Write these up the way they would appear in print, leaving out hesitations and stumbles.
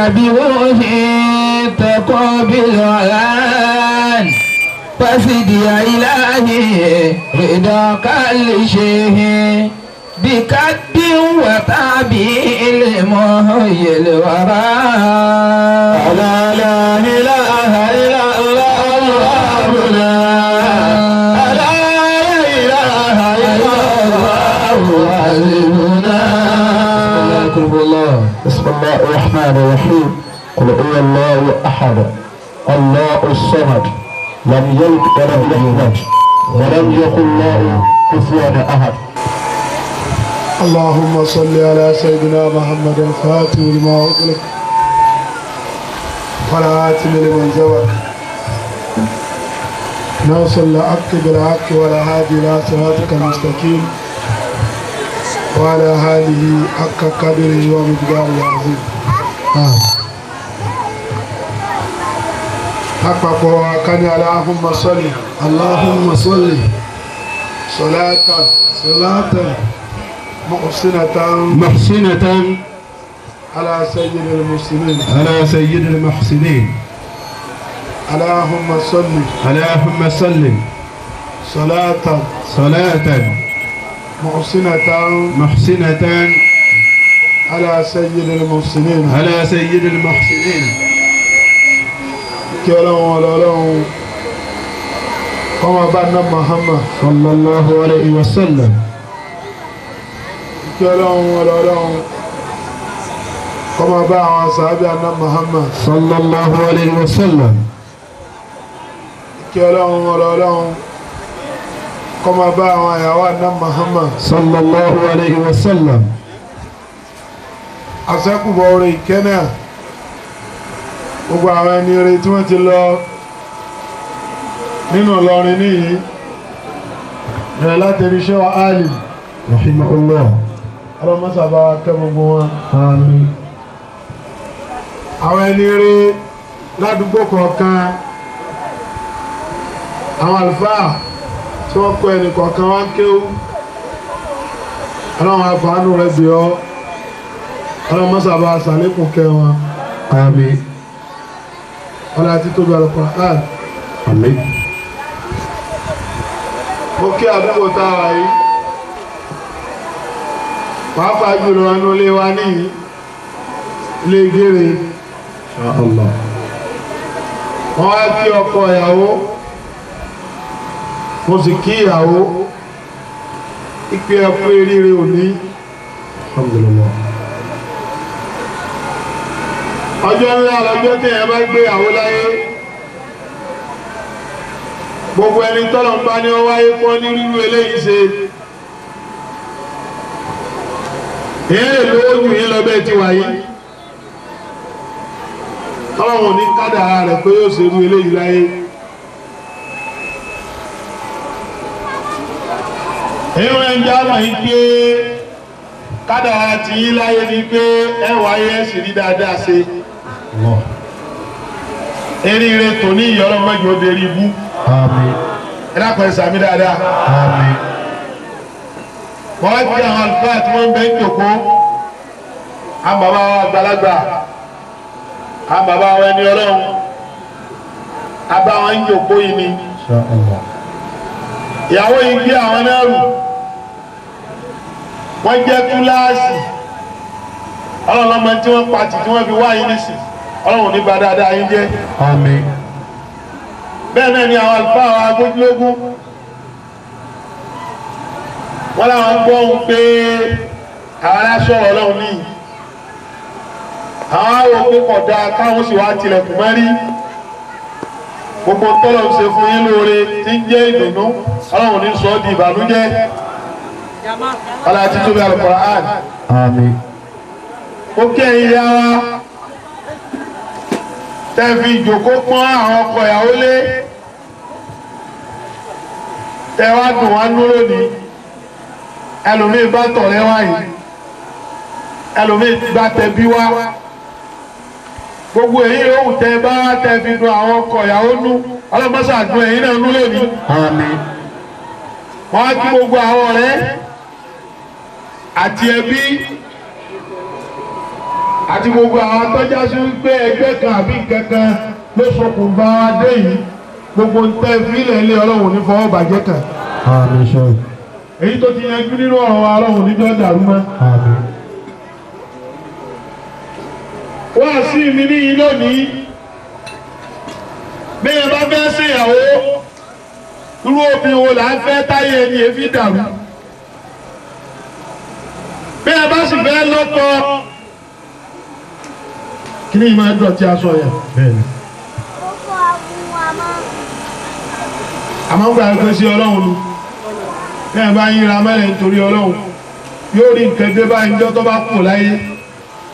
بروحي تقابل الآن فسد يا إلهي رضاك لشيء بكد وتعبي المحيي الورى لا لا إله إلا الله لا لا إله إلا الله. بسم الله الرحمن الرحيم. قل هو الله أحد الله الصمد لم يلد ولم يولد ولم يكن له كفوا أحد. اللهم صل على سيدنا محمد الفاتح لما أغلق والخاتم لمن سبق ناصر الحق بالحق ولا هادي إلى صراطك المستقيم وعلى آله حق قدره ومقداره العظيم. Àpapọ̀ akání Allahumma salli Allahumma salli salatan salatan muhsinatan muhsinatan ala sayyidil muhsinin ala sayyidil muhsinin. Allahumma salli Allahumma salli salatan salatan muhsinatan muhsinatan ala sayyidil muhsinin ala sayyidil muhsinin. Kí ọlọ́run ọlọ́run kọ́mọ bá ná Muhammad sallallahu alayhi wa sallam. Kí ọlọ́run ọlọ́run kọ́mọ bá àwọn sàábì àná Muhammad sallallahu alayhi wa sallam. Kí ọlọ́run ọlọ́run kọ́mọ bá àwọn àyàwó àná Muhammad sallallahu alayhi wa sallam. Àṣẹ́kùbọ̀ orin ìkẹ́nà gbogbo àwọn ẹni rere tí wọ́n ti lọ nínú Ìlọrin níyì rẹ̀ láti rí ṣẹ́wà áàlì rahimahullah ọlọ́mọ́sàbá kẹ́ gbogbo wọn. Àmín. Àwọn ẹni rere ládùúgbò kọ̀ọ̀kan àwọn àlùfáà tí wọ́n kọ́ ẹnì kọ̀ọ̀kan wá ń kéwú ọlọ́run àfàánú rẹ̀ bì ọ́ ọlọ́mọ́sàbá sàlékún kẹ́ wọn. Àmín. Ọlá títóbi Al-Qur'an. Àmín. Mo kí àdúgbò tá a wà yìí pàápàá jùlọ ẹnu ilé wa níyì ilé gèrè. Allah. Wọ́n wá kí ọkọ ìyàwó mo sì kí ìyàwó ìpè ẹkú eríire òní. Alhamdulillah. Ọjọ́ ńlá lọ́jọ́ tí èèyàn bá gbé ìyàwó láyé gbogbo ẹni tọ́lọ̀ ń bá ní ó wáyé pọ́ ní rírú eléyìí ṣe èyí lè lówó jù yín lọ bẹ́ẹ̀ ti wà yìí tọ́lọ̀ ní kádàrá rẹ̀ pé yóò ṣerú eléyìí láyé. Èyí wọn ń já mọ̀ yín pé kádàrá ti yín láyé ni pé ẹ wáyé ẹ sì rí dáadáa ṣe. Eríire tòní ìyọ́rọ̀ mọ́jọ́ ó dérí ibú. Àmín. Ẹ dákun ẹ ṣàmì dáadáa. Àmín. Wọ́n wá kí àwọn àlùfáà tí wọ́n ń bẹ ń jòkó. Àwọn bàbá wa àgbàlagbà, àwọn bàbá wa ẹni ọlọ́run, abá wọn ń jòkó yìí ni. Insha Allah. Ìyàwó yìí gbé àwọn náà rù. Wọ́n jẹ́ túláàsì. Ọlọ́run lọ́mọ tí wọ́n pa tì tí wọ́n fi wá yín nísìn. Ọlọ́run ní bá dáadáa yín jẹ́. Àmín. Bẹ́ẹ̀ náà ni àwọn àlùfáà wa agbójúlógún wọ́n láwọn gbọ́ ń pé àwọn aláṣọ̀rọ̀ ọlọ́run ní àwọn àwọn òpin kọ̀dá káwọn sì wá tilẹ̀kùn mọ́rí gbogbo tọ́lọ̀ ń ṣe fún yín lóore tí ń jẹ́ ìdùnnú ọlọ́run ní sọ ọ́ di ìbànújẹ́ ọlá àti tóbi Al-Qur'an. Àmín. Ó kí ẹ̀yin yá wa tẹ́ fi ìjòkó pọ́n àwọn ọkọ ìyàwó lé tẹ́ wá dùn wá nú lónìí ẹlòmíì bá tọ̀rẹ́ wá yìí ẹlòmíì bá tẹbí wá gbogbo èyí yòówù tẹ́ bá tẹ́ fi dùn àwọn ọkọ ìyàwó nú ọlọ́mọṣà dùn ẹ̀yin náà nú lónìí. Àmín. Wọ́n á kí gbogbo àwọn ọ̀rẹ́ àti ẹbí Àti gbogbo àwọn atọ́já sí wípé ẹgbẹ́ kan àbí kankan ló ṣokùnfà wa dé yìí. Gbogbo ń tẹ́ fílẹ̀ ilé Ọlọ́run ní fọwọ́ bàjẹ́ kan. Àmín ṣe. Èyí tó ti yanjú nínú ọ̀rọ̀ wa Ọlọ́run níjọ́ dàrú mọ́. Àmín. Wá sí mi ní yìí lónìí. Bí ẹ bá fẹ́ ṣèyàwó, irú obìnrin wo là ń fẹ́ táyé ẹni èéfín dàrú. Bí ẹ bá sì fẹ́ lọ́kọ, kí ni ìmọ̀ ẹ̀dọ̀tí aṣọ yẹn? Bẹ́ẹ̀ni. Àmọ́ ń gbà pé sí Ọlọ́run lu. Bí ẹ bá yíra mẹ́lẹ̀ nítorí Ọlọ́run, yóò rí nǹkan dé báyìí níjọ́ tó bá kù láyé.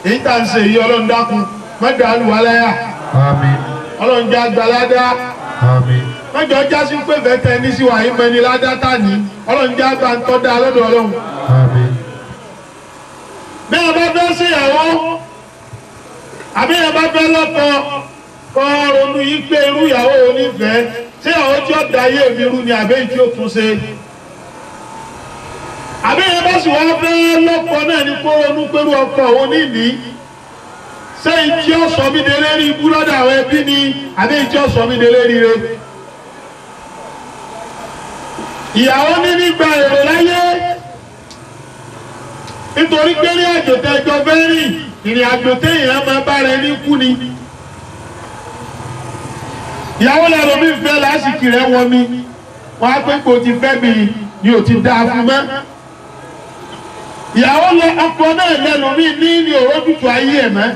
Èyí tá à ń ṣe yìí Ọlọ́run dákun, má dàlú wa láyà. Àmín. Ọlọ́run jẹ́ àgbàládá. Àmín. Mọ́jọ jásí pé fẹ́tẹ́ ní sí wàá ìmọ̀ ẹni ládá tà ní. Ọlọ́run jẹ́ àgbà ń tọ́ da lọ́dọ̀ Ọlọ́run. Àmín. Bí ẹ bá fẹ́ ṣèyàwó, àbí ẹ bá fẹ́ lọ́kọ, kọ́ ronú yí pé irú ìyàwó onífẹ̀ẹ́ ṣé àwọn tí ó da ayé mi rú ni àbí tí ó tún ṣe. Àbí ẹ bá sì wá fẹ́ lọ́kọ náà ni kó ronú pẹ̀lú ọkọ òun níní. Ṣé ìtí ó sọ mí délé rí ibú lọ́dọ̀ àwọn ẹbí ni àbí ìtí ó sọ mí délé rí re? Ìyàwó níní gba èrò láyé nítorí pé ní àjò tẹjọ fẹ́ rìn ìrìn àjò téèyàn máa bá rẹ ní kú ni. Ìyàwó lẹ́nu mi fẹ́ lásìkò rẹ̀ wọ mi, wọ́n á pé kò ti fẹ́ mi ni ò ti dáa fún mọ́. Ìyàwó lọ ọkọ náà lẹ́nu mi ní òrójútu ayé ẹ̀ mọ́.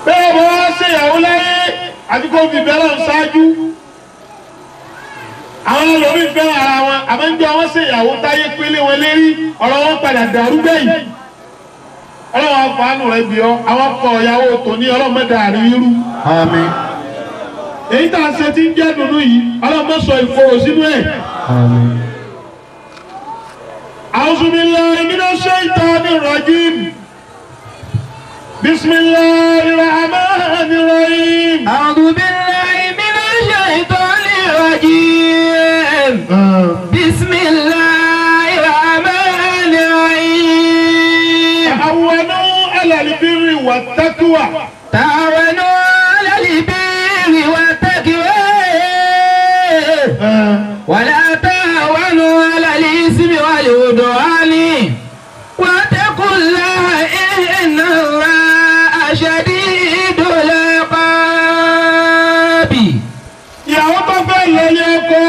Bẹ́ẹ̀ bọ́ wá ṣe ìyàwó láyé àti kó fi bẹ́ẹ̀ lọ́n ṣáájú. Àwọn ẹlòmíì fẹ́ ara wọn, àmọ́ ń jẹ́ wọ́n ṣe ìyàwó táyé pélé wọn lérí, ọ̀rọ̀ wọn padà dàrú gbẹ̀yìn. Ọlọ́run àfààní rẹ̀ bí ọ, àwọn ọkọ ìyàwó tòní ọlọ́mọdé àríwírú. Àmín. Èyí tá a ṣe ti ń jẹ́ dùnú yìí, ọlọ́mọ sọ ìkorò sínú ẹ̀. Àmín. A'udhu billahi minash shaitanir rajim. Bismillahir rahmanir rahim. أعوذ بالله من الشيطان الرجيم. بسم الله الرحمن الرحيم. Ta'awanu 'alal birri wat-taqwa. تعاونوا على البر والتقوى ولا تعاونوا على الإثم والعدوان واتقوا الله إن الله شديد العقاب. Ìyàwó tó fẹ́ lọlé ọkọ,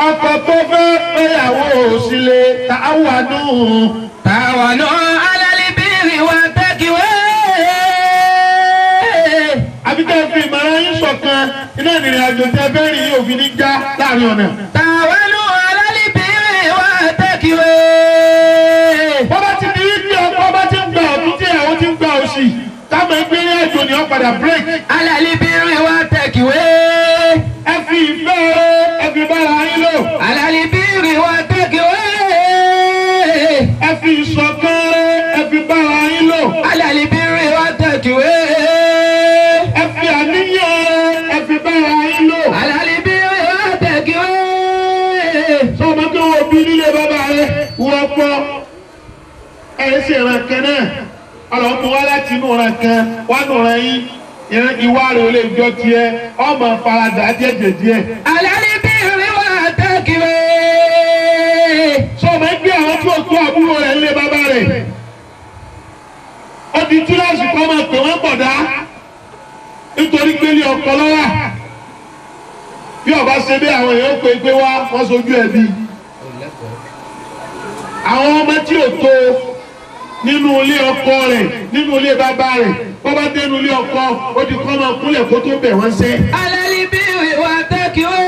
ọkọ tó fẹ́ fẹ́yàwó sílé, ta'awanu. تعاونوا على البر والتقوى. Àbí tẹ́ fi ìmọ̀ràn yín ṣọ̀kan, iná ìrìn àjò tẹ́ fẹ́ rìn yóò fi ní já láàrin ọ̀nà. تعاونوا على البر والتقوى. Bọ́bá ti di wípé ọkọ bá ti ń gba ọ̀tún tí ìyàwó ti ń gba òsì, táwọn ẹgbẹ́ ní àjò ni wọ́n padà break. على البر والتقوى. Ẹ fi ìfẹ́ ẹ fi bára yín lò. على البر والتقوى. Ẹ fi ìṣọ̀kan ẹ fi bára yín lò. على البر والتقوى. Ẹ fi àníyàn ẹ fi bára yín lò. على البر والتقوى. Sọ́mọ tó wọ bí nílé bàbá rẹ̀ wọ́n pọ̀. Ẹ ṣe ìran kan náà. Ọlọ́run mú wá láti inú ìran kan wá nù ìran yín. Ìwà rẹ̀ ò lè jọ tiẹ̀. Ọmọ faradà díẹ̀ díẹ̀. على البر والتقوى. Sọ́mọ ẹgbẹ́ àwọn tí ó tó àbúrò rẹ̀ nílé bàbá rẹ̀. Ó di túláàsì kọ́ máa pè wọ́n bọ̀dá. Nítorí pé ní ọkọ lọ́wọ́. Bí ọba ṣe bí àwọn èèyàn pé pé wá wọ́n sojú ẹbí. Àwọn ọmọ tí ò tó nínú ilé ọkọ rẹ̀ nínú ilé bàbá rẹ̀ bọ́ bá dénú ilé ọkọ ó di kọ́ máa kúnlẹ̀ kó tó bẹ̀ wọ́n ṣẹ́. على البر والتقوى.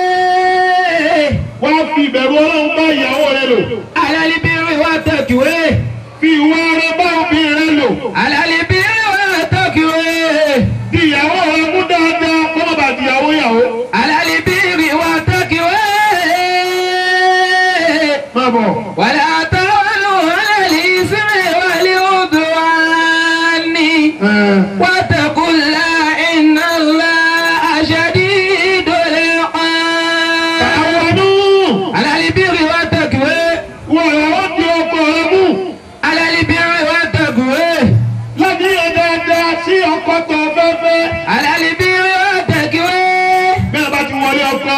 Wọ́n á fi ìbẹ̀rù Ọlọ́run bá ìyàwó rẹ̀ lò. على البر والتقوى. Fi ìwà rẹ̀ bá obìnrin rẹ̀ lò. على البر والتقوى. Di ìyàwó rẹ̀ mú dáadáa kó má bàa di ìyàwó ìyàwó. على البر والتقوى. Má bọ̀. ولا تعاونوا على الإثم والعدوان واتقوا الله إن الله شديد العقاب. Ta'awanu. على البر والتقوى. Wọ́n ìyàwó di ọkọ rẹ̀ mú. على البر ọkọ tó fẹ́fẹ́. على البر والتقوى. Bí ẹ bá ti wọlé ọkọ,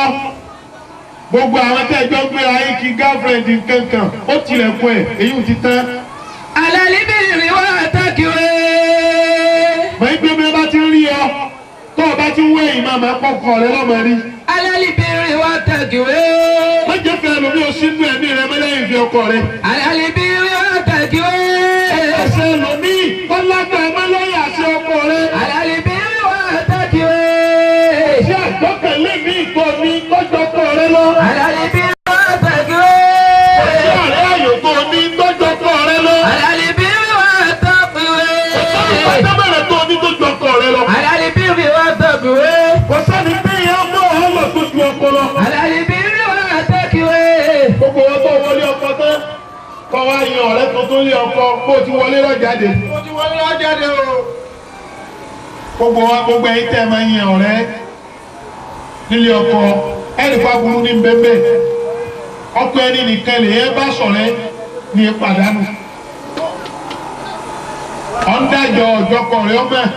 gbogbo àwọn tẹ́ ẹjọ́ gbéra yín kí girlfriend nkankan ó tilẹ̀kùn ẹ̀, èyí ò ti tán. على البر والتقوى. Mọ̀ ní pé bí ẹ bá ti rí ọ, tó o bá ti ń wẹ̀yìn máa máa kọ́kọ́ rẹ lọ́mọ rí. على البر والتقوى. Má jẹ́ fẹ́ lómi ò sínú ẹ̀mí rẹ mẹ́lẹ́yìn fi ọkọ rẹ. على البر والتقوى. Ẹsẹ̀ lómi kọ́lágbà mẹ́lẹ́yìn àti ọkọ rẹ. على البر والتقوى. Ṣé àgbọ́kẹ̀lé mi ìkọ́ mi tọ́jú ọkọ rẹ lọ? على البر والتقوى. Ṣé ọ̀rẹ́ àyò tó ní tọ́jú ọkọ rẹ lọ? على البر والتقوى. Ọ̀sán tó ní tọ́jú ọkọ rẹ lọ. على البر والتقوى. Kò sẹ́ni pé ìyá ọmọ ọlọ́ tó ju ọkọ lọ. على البر والتقوى. Gbogbo wọn tó wọlé ọkọ tán, kọ́ wá yan ọ̀rẹ́ tuntun lé ọkọ kó o ti wọlé lọ́jáde. Mo ti wọlé lọ́jáde o. Gbogbo wa gbogbo ẹ̀yin tẹ́ ẹ máa ń yan ọ̀rẹ́ nílé ọkọ ẹnì fa burú ní bẹ́ẹ̀ ọkọ ẹni nìkan lè yẹn bá sọ̀rẹ́ ní pàdánù. Ọ̀ndájọ́ ọ̀jọ́kọ̀ rẹ̀ ọmọ ẹ̀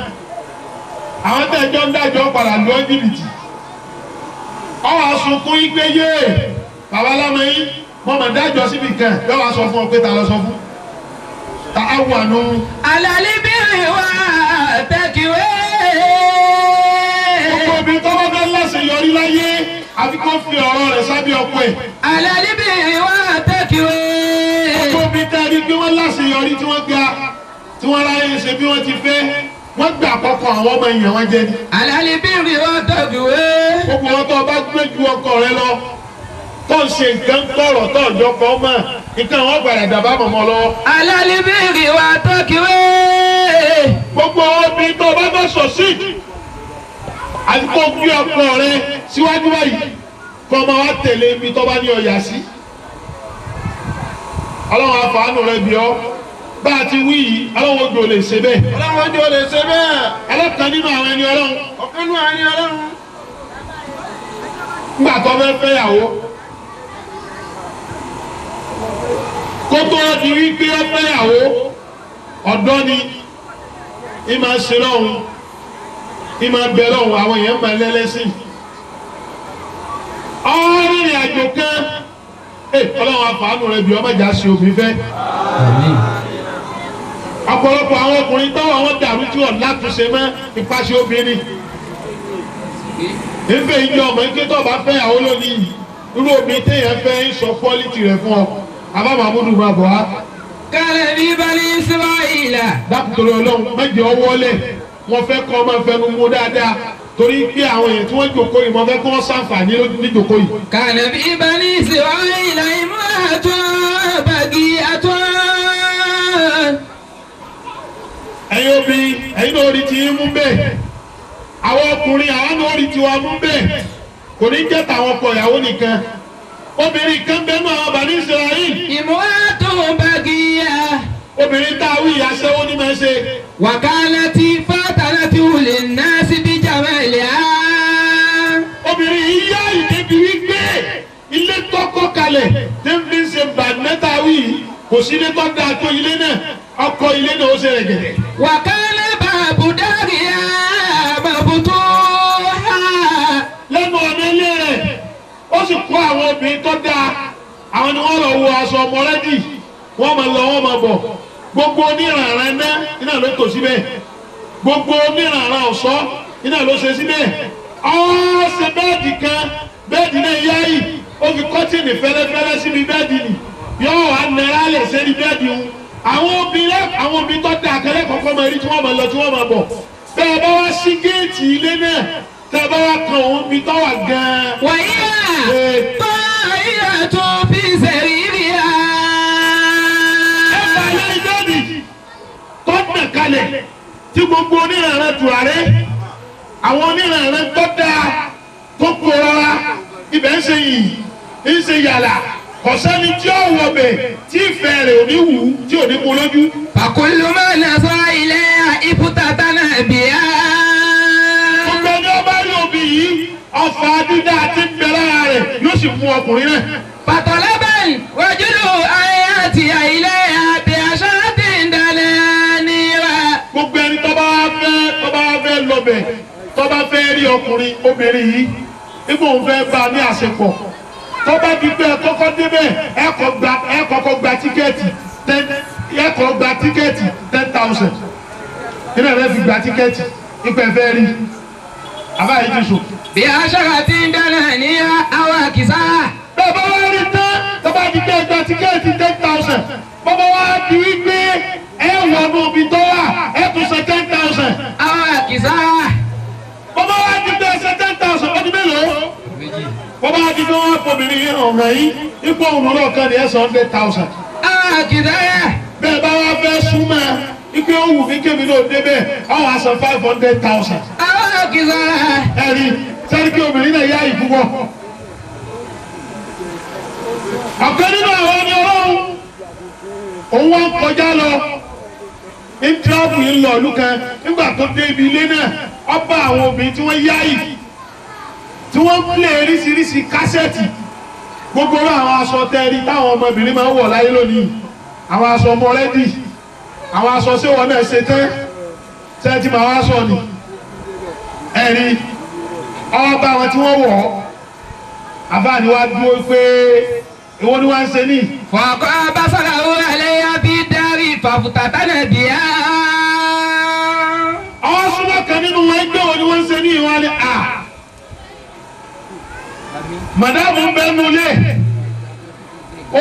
àwọn tẹ̀jọ́ ń dájọ́ padà lọ jìbìtì. Ọwọ́ asunkún yín pé yé bàbá lámọ yín mo mọ̀ dájọ́ síbi kan yọ wá sọ fún ọ pé ta lọ sọ fún ta á wà nù. على البر والتقوى. Gbogbo obìnrin tó bá fẹ́ láṣeyọrí láyé àfi kó fi ọ̀rọ̀ rẹ̀ sábẹ́ ọkọ ẹ̀. على البر والتقوى. Gbogbo obìnrin tá a rí pé wọ́n láṣeyọrí tí wọ́n ga tí wọ́n ráyè ṣe bí wọ́n ti fẹ́ wọ́n gbà àkọ́kọ́ àwọn ọmọ èèyàn wọn jẹ ni. على البر والتقوى. Gbogbo wọn tó o bá gbé ju ọkọ rẹ lọ tó ń ṣe nǹkan kọ̀rọ̀ tó ń jọkọ̀ ọmọ nǹkan wọn gbàdà dàbá mọ̀mọ́ lọ́wọ́. على البر والتقوى. Gbogbo obìnrin tó o bá fẹ́ sọ sí àti kó gbé ọkọ rẹ síwájú báyìí kó ọmọ wa tẹ̀lé ibi tó bá ní ọ̀yà sí. Ọlọ́run àfàánù rẹ bí ọ bá a ti wí yìí Ọlọ́run ojú ò lè ṣe bẹ́ẹ̀. Ọlọ́run ojú ò lè ṣe bẹ́ẹ̀. Ọlọ́kan nínú àwọn ẹni Ọlọ́run Ọ̀kan nínú àwọn ẹni Ọlọ́run. nígbà tó fẹ́ fẹ́yàwó kó tó di wípé ó fẹ́yàwó ọ̀dọ́ ni ìmọ̀ ṣe lọ́hùn ìmọ̀ bẹ lọ́hùn àwọn èèyàn máa lẹ́lẹ́sìn ọ̀rìnrìn àjò kan Ọlọ́run àfàánù rẹ bí ọmọ ìjà ṣe òbí fẹ́. Ọ̀pọ̀lọpọ̀ àwọn ọkùnrin táwọn àwọn dàrú tí wọ́n látúnṣe mọ́ ìpàṣẹ obìnrin. Ìfẹ́ ìjọ ọmọ ike tó bá fẹ́ àwọn lónìí yìí irú obìnrin téèyàn fẹ́ ń sọ quality rẹ̀ fún ọ. Àbá Mahmudu máa bọ̀ wá. كان في بني إسرائيل. Dákùtòrò Ọlọ́run mẹ́jọ wọlé wọ́n fẹ́ kọ́ ọmọ ìfẹnu mú dáadáa torí pé àwọn èèyàn tí wọ́n jòkó yìí wọ́n fẹ́ kí wọ́n ṣàǹfààní níjòkó yìí. كان في بني إسرائيل امرأة بغية. Ẹ̀yin obìnrin ẹ̀yin náà rí ti yín mú bẹ́ẹ̀ àwọn ọkùnrin àwọn náà rí tiwa mú bẹ́ẹ̀ kò ní jẹ́ tàwọn ọkọ ìyàwó nìkan obìnrin kan bẹ́ẹ̀ náà àwọn Bani Israel امرأة بغية. obìnrin tá a wí aṣẹ́wó ní máa ń ṣe. وكانت فتنة للناس بجمالها. Obìnrin yìí yá ìdébi wípé ilé tọkọ kalẹ̀ tí ń fi ṣe bàmẹ́ta wí yìí kò sí ilé tó dáa tó ilé náà ọkọ ilé náà ó ṣe rẹ̀ gẹ̀dẹ̀. وكان باب دارها مفتوحا. Lẹ́nu ọ̀nà ilé rẹ̀ ó sì kó àwọn obìnrin tó dáa àwọn ni wọ́n lọ wọ aṣọ ọmọlẹ́dì wọ́n máa lọ wọ́n máa bọ̀ gbogbo oníranran náà iná ló tò síbẹ̀ gbogbo oníranran ọ̀ṣọ́ iná ló ṣe síbẹ̀ ọ́ ṣe bẹ́ẹ̀dì kan bẹ́ẹ̀dì náà yá yìí ó fi kọ́tìnì fẹ́lẹ́fẹ́lẹ́ síbi bẹ́ẹ̀dì nì yóò wá nira lè ṣe ní bẹ́ẹ̀dì ń àwọn obìnrin àwọn obìnrin tó dáa kẹlẹ́ kọ̀ọ̀kan máa rí tí wọ́n máa lọ tí wọ́n máa bọ̀ bẹ́ẹ̀ bá wá sí géètì ilé náà tẹ́ bá wá kan òun bí tọ́wà gan-an. وهي طائرة في سريرها. Ẹ bá ilé bẹ́ẹ̀dì tó nà kalẹ̀ tí gbogbo oníranran tùràrí àwọn oníranran tó dáa tó kó rọra ibẹ̀ ń ṣe yìí ń ṣe yàrá kò sẹ́ni tí ó wọ̀ bẹ̀ tí ìfẹ́ rẹ̀ ò ní wù ú tí ò ní mú lójú. فكل ما نظر إليها افتتن بها. Gbogbo ẹni ọba rí obì yìí ọfà dídá tí ń bẹ lára rẹ̀ yóò sì mú ọkùnrin náà. فطلب الرجل أن يأتي إليها بعشرة دنانير. Gbogbo ẹni tó bá fẹ́ tó lọ́bẹ̀ tó bá fẹ́ rí ọkùnrin obìnrin yìí ipò òun fẹ́ bá a ní àṣepọ̀ tó bá di pé ẹ kọ́kọ́ débẹ̀ ẹ kọ́kọ́ gba tíkẹ́ẹ̀tì tíkẹ́ẹ̀tì 10,000 nínú ẹ̀rẹ́ fi gba tíkẹ́ẹ̀tì ipò ẹ fẹ́ rí àbáyé ti sùn. Bí aṣọ́ra ti ń dáná ní àwọn àkìsá. Bẹ́ẹ̀ bá wá rí tán tó bá di pé ẹ gba tíkẹ́ẹ̀tì 10,000 bọ́bá wá di wípé ẹ wọnú ibi tó wà ẹ tún ṣe 10,000. Àwọn àkìsá. Bọ́bá wá di pé ẹ ṣe 10,000 ọdún mélòó? Bọ́bá wá di pé wọ́n fọbìnrin yìí hàn rẹ̀ yín ipò òun náà kan ní ẹ san 100,000. Àwọn àkìsá. Bẹ́ẹ̀ bá wá fẹ́ súnmọ́ ipò òwú mi kémi náà débẹ̀ àwọn á san 500,000. Àwọn àkìsá. Ẹ rí sẹ́ni kí obìnrin náà yá ìfúnwọ́. Ọ̀kan nínú àwọn ẹni Ọlọ́run òun wá ń kọjá lọ ń tíráàbù yìí ń lọ ìlú kan nígbà tó dé ibi ilé náà ó bá àwọn obìnrin tí wọ́n yá yìí tí wọ́n ń plé oríṣiríṣi kásẹ̀tì gbogbo àwọn aṣọ tẹ́rí táwọn ọmọbìnrin máa ń wọ̀ láyé lónìí àwọn aṣọ mọ́rẹ́dì àwọn aṣọ séwọ́n náà ṣe tán sẹ́ẹ̀tì máa wá sọ ni ẹ̀rí ó bá àwọn tí wọ́n wọ̀ ọ́ àbáàní wá dúró pé ìwọ ni wọ́n ń ṣe ní. Fọ̀kọ́ basara alẹ́ bí dárí fàfùtà tánà bíyà. Ọwọ́ súnmọ́ kan nínú wọn ẹgbẹ́ wo ni wọ́n ń ṣe ní ìwọ́n ni à. Màdáàmù ń bẹ nulẹ̀.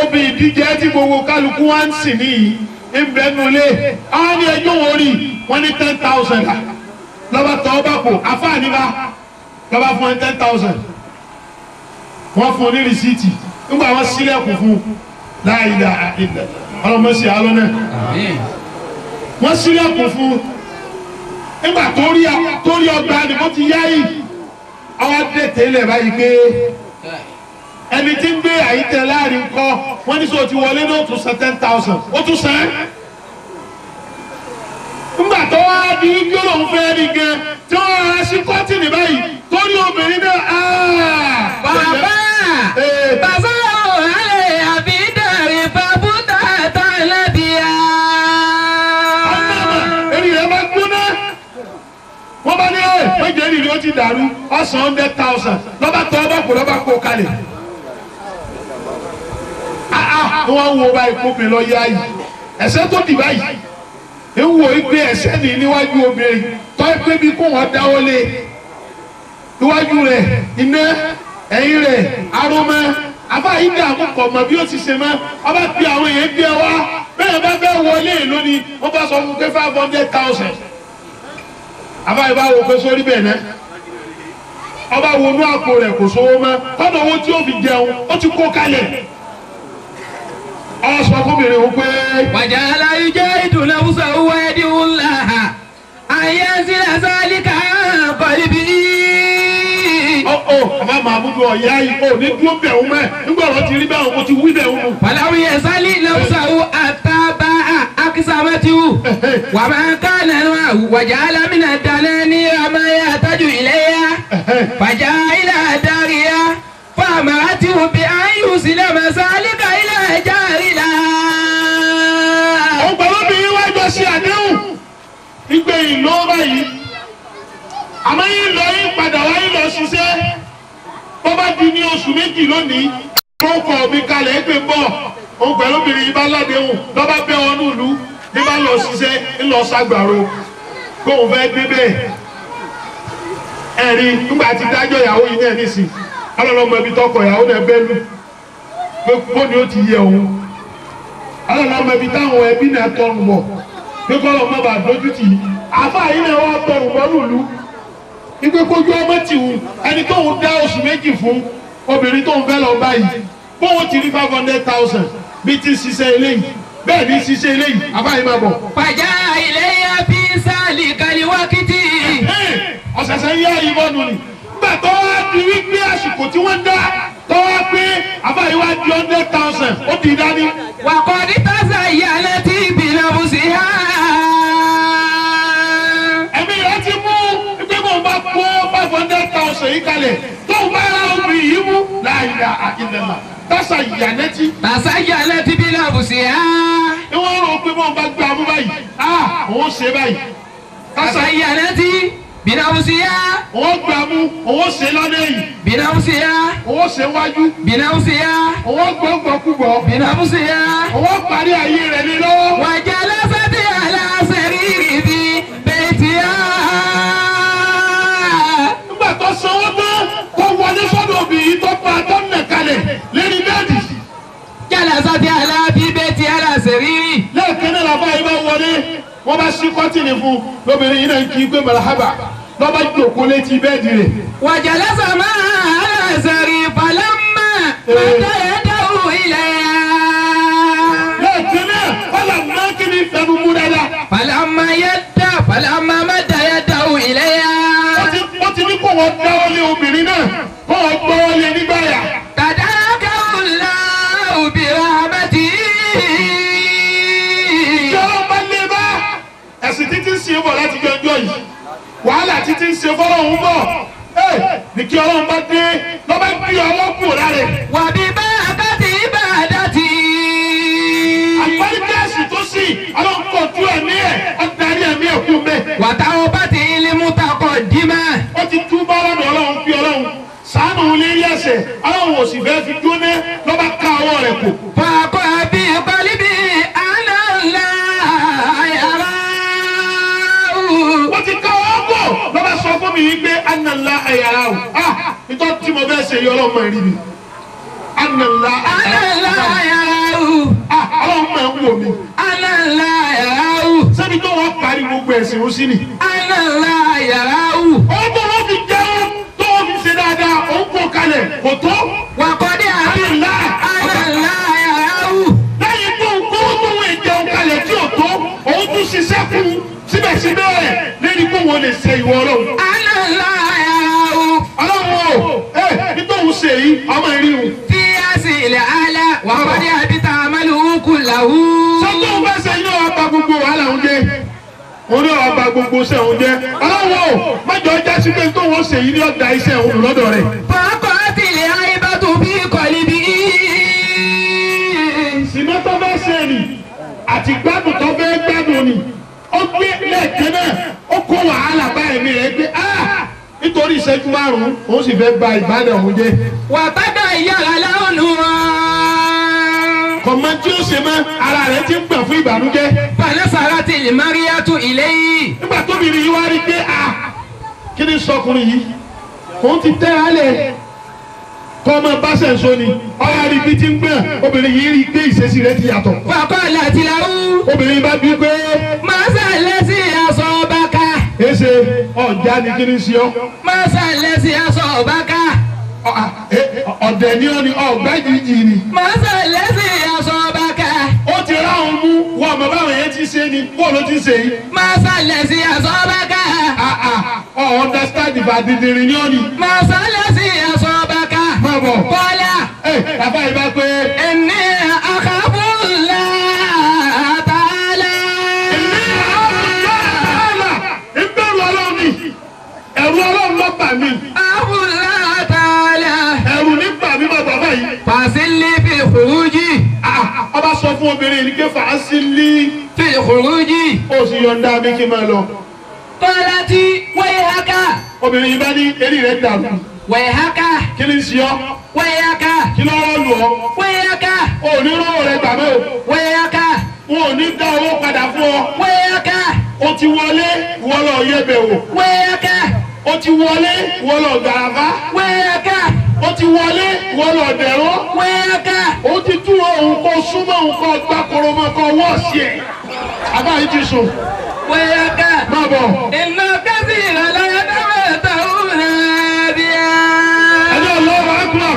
Obì ìdíje tí gbogbo kálukú wá ń sìn níyì ń bẹ nulẹ̀. Àwọn ní ẹjọ́ wo rí wọ́n ní 10,000. Lọ́ba tọ́ ọ bá kò àfáàní bá lọ́ba fún ẹ 10,000. Wọ́n fún un ní rìsíìtì. Nígbà wọn sílẹ̀kùn fún láìda ìdá ọlọmọ sí alọ náà wọn sílẹ̀kùn fún nígbà tó rí ọgbà ni mo ti yá yìí àwọn adẹ́tẹ̀ ilẹ̀ báyìí pé ẹni tí ń gbé àyítẹ láàrin kọ́ wọ́n ní sọ ti wọlé náà ó tún san 10,000 ó tún san. Nígbà tó wá di kí lóun fẹ́ rí gan tí wọ́n rà sí kọ́tìnì báyìí tó rí obìnrin náà. Bàbá bàbá alẹ́ àbí dàrí fàbútà tàlẹ́bíà. Èrì rẹ̀ máa gbóná. Wọ́n bá ní ẹ̀ méje èrì rẹ̀ ó ti dàrú ọ̀sán 100,000 lọ́ba tọ́ ọba kò lọ́ba kó kalẹ̀. Wọ́n wo báyìí kó mi lọ yá yìí. Ẹ̀sẹ̀ tó dì báyìí. Ń wo ìgbé ẹ̀sẹ̀ ní níwájú obìnrin tọ́ ẹ pé bí kò wọ́n dáwọ́ lé. Iwájú rẹ̀ iná ẹ̀yìn rẹ̀ aromọ àbá yìí dààmú kọ̀ mọ̀ bí ó ti ṣe mọ́ ọba pe àwọn èèyàn gbé wá bẹ́ẹ̀ bá fẹ́ wọlé lónìí wọ́n bá sọ fún pé 500,000 àbá yìí bá wò pé sórí bẹ́ẹ̀ náà ọba wo inú àpò rẹ̀ kò sówó mọ́ kọ́nà owó tí ó fi jẹun ó ti kó kalẹ̀ ọ sọ fún mi rè ó pé. Wàjà aláyú jẹ́ ìdùnnú owó ẹ̀dínwó ńlá àyè sílẹ̀ sálíkà kọ́líbí. Ó àmà Màmúdù ọ̀yá yìí ó ní dúró bẹ̀ ń mẹ́ nígbà ọ̀rọ̀ ti rí bẹ́ẹ̀ mo ti wí bẹ́ẹ̀ ń. Fàlàwì ẹ̀sálí lọ́sàwọ́ àtàbà àkísàmẹ́tìwù wà máa ká nánú wàjà alámìnà dáná ní amáyé àtàjù ìlẹ́yà fàjà ilà dáríyá fàmà àtìwù bí ayù sílẹ̀ màsálíkà ilà járìlá. Ọgbà lóbìnrin wá jọ ṣe àdéhùn ìgbé ìlú báyìí àmọ́ yín lọ yín padà wá yín lọ ṣiṣẹ́ bó bá di ní oṣù méjì lónìí tó kọ̀ mí kalẹ̀ gbé bọ̀ òun pẹ̀lú obìnrin yìí bá ládéhùn lọ́ba bẹ́ wọn nílùú ní bá lọ ṣiṣẹ́ ń lọ ṣàgbàro kóun fẹ́ débẹ̀ ẹ̀rí nígbà tí dájọ́ ìyàwó yìí náà nísìn ọlọ́lọ́mọ ibi tọkọ ìyàwó náà bẹ́ lù pé bóni ó ti yẹ òun ọlọ́lọ́mọ ibi táwọn ẹbí náà tọrùn bọ̀ pé kọ́lọ́ mọ́ bàá dójú tì í àfa yìí náà wọ́n tọrùn bọ́ lùlù ìgbé kojú ọmọ tì wù ẹni tó ń dá oṣù méjì fún obìnrin tó ń fẹ́ lọ báyìí bóun ti rí 500,000 bí ti ṣiṣẹ́ eléyìí bẹ́ẹ̀ ní ṣiṣẹ́ eléyìí àbáyé máa bọ̀. Fàjà ìlẹ́yà fi sáàlì kàlíwákìtì. Ọ̀sẹ̀sẹ̀ ń yá ìbọnù ni nígbà tó wá di wípé àsìkò tí wọ́n dá tó wá pé àbáyé wá di 100,000 ó di dání. Wàkọ̀ ní tásà ìyàlẹ́ tí ìbílẹ̀ bù sí há. Ẹ̀mí rẹ̀ ti mú pé bóun bá kó 500,000 yìí kalẹ̀ tóun bá rà obìnrin yìí mú láìla àìlẹ̀là tásà ìyàlẹ́ tí. Tásà ìyàlẹ́ tí ìbílẹ̀ bù sí há. Ní wọ́n rò pé bóun bá gbé amú báyìí òun ṣe báyìí. Tásà ìyàlẹ́ tí. Binafsiha. Òun gbà mú, òun ṣe lọ́dẹ yìí. Binafsiha. Òun ṣe wájú. Binafsiha. Òun gbọ́ngbọ́kúgbọ́. Binafsiha. Òun parí ayé rẹ̀ ní lọ́wọ́. Wajalasat ala sariri fi baytiha. Nígbà tó sanwó tán, tó wọlé sọ́dọ̀ obìnrin tó pa tó nà kalẹ̀ lérí bẹ́ẹ̀dì. Jalasat ala fi baytiha ala sariri. Lẹ́ẹ̀kan náà làbá yìí bá wọlé, wọ́n bá ṣí kọ́tìnì fún lóbìnrin yìí náà ń kí pé marahaba lọ́ba jòkó létí bẹ́ẹ̀dì rẹ̀. Wajalasa ma'a ala sariri falamma madda yadahu ilayha. Lẹ́ẹ̀kan náà fọlá mákìnì fẹnu mú dáadáa. Falamma yadda falamma madda yadahu ilayha. Wọ́n ti ní kó wọ́n dáwọ́ lé obìnrin náà kó wọ́n gbọ́wọ́ lé nígbàyà. Tadakahu Allahu bi rahmatihi. Ṣé ọlọ́run bá lé bá ẹ̀sìn títí ń ṣe bọ̀ láti jọjọ́ yìí? Wàhálà títí ń ṣe fọlọ́hún bọ̀. Ní kí ọlọ́run bá dé lọ́ba gbé ọwọ́ kúrò lára ẹ̀. Wa bi barakati ibadati. Àgbáríkẹ́sì tó sì ọlọ́run kò tú ẹ̀mí ẹ̀ ọ̀darí ẹ̀mí ẹ̀ kú mẹ́. Wa tawbatil mutaqaddima. Ó ti tú bá lọ́dọ̀ ọlọ́run fi ọlọ́run ṣàánú lérí ẹ̀ṣẹ̀ ọlọ́run ò sì fẹ́ fi jóná lọ́ba ká ọwọ́ rẹ̀ kò. Faqa bi qalbi anna Allaha yarahu. Ó ti ká ọwọ́ kò lọ́ba sọ fún mi yìí pé anàlá ẹ̀yàrá o. Ìtọ́ tí mo fẹ́ ṣe yọ ọlọ́run máa rí mi. Anàlá Anna yarahu. Ọlọ́run máa ń wò mí. Anna yarahu. Sẹ́ni tó wọ́n parí gbogbo ẹ̀sìn ó sí ni. Anna yarahu. Ó tó wọ́n fi jẹun tó wọ́n fi ṣe dáadáa òun kò kalẹ̀ kò tó. Wa qad Anàlá anna yarahu. Lẹ́yìn tó ń kó tó wọ́n jẹun kalẹ̀ tí ò tó òun tún ṣiṣẹ́ fún un síbẹ̀síbẹ̀ lẹ́ni kó wọ́n lè ṣe ìwọ ọlọ́run. Anna yarahu. Ọlọ́run o nítorí ṣe yìí ọmọ ìrí o. Fi asil ala wa qad habita amaluhu kullahu. Sọ́tò ń fẹ́ ṣe yín ọba gbogbo wàhálà ń jẹ́. Òun ní ọba gbogbo ṣe òun jẹ́. Ọlọ́run o mẹ́jọ já sí pé tó wọ́n ṣe yìí ní ọ̀dà iṣẹ́ òun lọ́dọ̀ rẹ̀. Faqatil aibatu fi qalbihi. Sìnà tó fẹ́ ṣe ni àti gbádùn tó fẹ́ gbádùn ni. Ó gbé lẹ́ẹ̀kan náà ó kó wàhálà bá ẹ̀mí rẹ̀ gbé nítorí ìṣẹ́jú márùn-ún òun sì fẹ́ ba ìbádàn òun jẹ́. Wa taghayyara lawnuha. Kọ̀mọ́ tí ó ṣe mọ́ ara rẹ̀ ti ń gbọ̀n fún ìbànújẹ́. Fanasaratil mar'atu ilayhi. Nígbà tóbìnrin yìí wá rí pé kí ni sọkùnrin yìí òun ti tẹ́ alẹ̀ kọ́ ọmọ báṣẹ̀ ń so ni ọ̀rọ̀ rí bí ti ń gbọ̀n obìnrin yìí rí pé ìṣesí rẹ̀ ti yàtọ̀. Faqalat lahu. Obìnrin bá bí pé. Ma allazi asabaka. Èsè ọ̀já ni kí ni ṣe ọ́. Ma allazi asabaka. Ọ̀dẹ̀ ni ó ní ọ̀gbẹ́ jìjì ni. Ma allazi asabaka. Ó ti ráhùn mú wọ́n ọmọ báwọn yẹn ti ṣe ni bóò ló ti ṣe yìí. Ma allazi asabaka. Ọ̀ understand ìfà dìndìnrín ni ó ní. Ma allazi asabaka. Má bọ̀. Qala. Bàbá yìí bá pé. Inni akhafu Allah ta'ala. Inni akhafu Allah ta'ala. Ìbẹ̀rù ọlọ́run ni. Ẹ̀rù ọlọ́run ló bà mí. Akhafu Allah ta'ala. Ẹ̀rù ní bà mí mọ́ bàbá yìí. Fàṣílì fi khuruji. Ọba sọ fún obìnrin ní pé fàṣílì fi khuruji. Ó sì yọ̀ǹda mi kí n máa lọ. Qalati wayhaka. Obìnrin yìí bá ní eré rẹ̀ dàrú. Wayhaka. Kí ni ń ṣe ọ́? Wayhaka. Kí ló rọ́ lù ọ́? Wayhaka. O ò ní rówó rẹ̀ gbà mọ́ o. Wayhaka. Wọn ò ní dá owó padà fún ọ. Wayhaka. O ti wọlé ìwọ lọ yẹ̀bẹ̀ wò. Wayhaka. O ti wọlé ìwọ lọ gàràfá. Wayhaka. O ti wọlé ìwọ lọ dẹ̀rọ. Wayhaka. O ti tú òun kó súnmọ́ òun kó gbá koromọ́ kó wọ́ọ̀sì ẹ̀. Àbá yìí ti sùn. Wayhaka. Má bọ̀. Inna kathiran la yatamatta'una biha. Ẹni Allahu Akbar.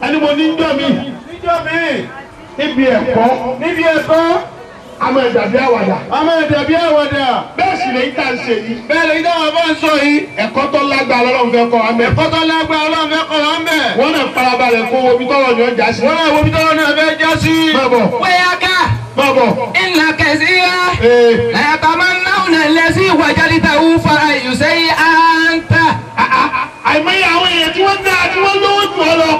Ẹni mo ní jọ́ mi. Níjọ́ mi. Níbi ẹ̀kọ́. Níbi ẹ̀kọ́. A máa dàbí àwàdà. A máa dàbí àwàdà. Bẹ́ẹ̀ sì lèyí tá à ń ṣe yìí. Bẹ́ẹ̀ lèyí táwọn bá ń sọ yìí. Ẹ̀kọ́ tó lágbára Ọlọ́run fẹ́ kọ́ wa mẹ́. Ẹ̀kọ́ tó lágbára Ọlọ́run fẹ́ kọ́ wa mẹ́. Wọ́n náà farabalẹ̀ kó wo ibi tọ́rọ̀ ni ó já sí. Wọ́n náà wo ibi tọ́rọ̀ ni ó fẹ́ já sí. Má bọ̀. Wayhaka. Má bọ̀. Inna kathiran la yatamannawna allazi wajadtahu fa ayyu shay'in anta. Àìmọye àwọn èèyàn tí wọ́n dá tí wọ́n lówó jù ọ lọ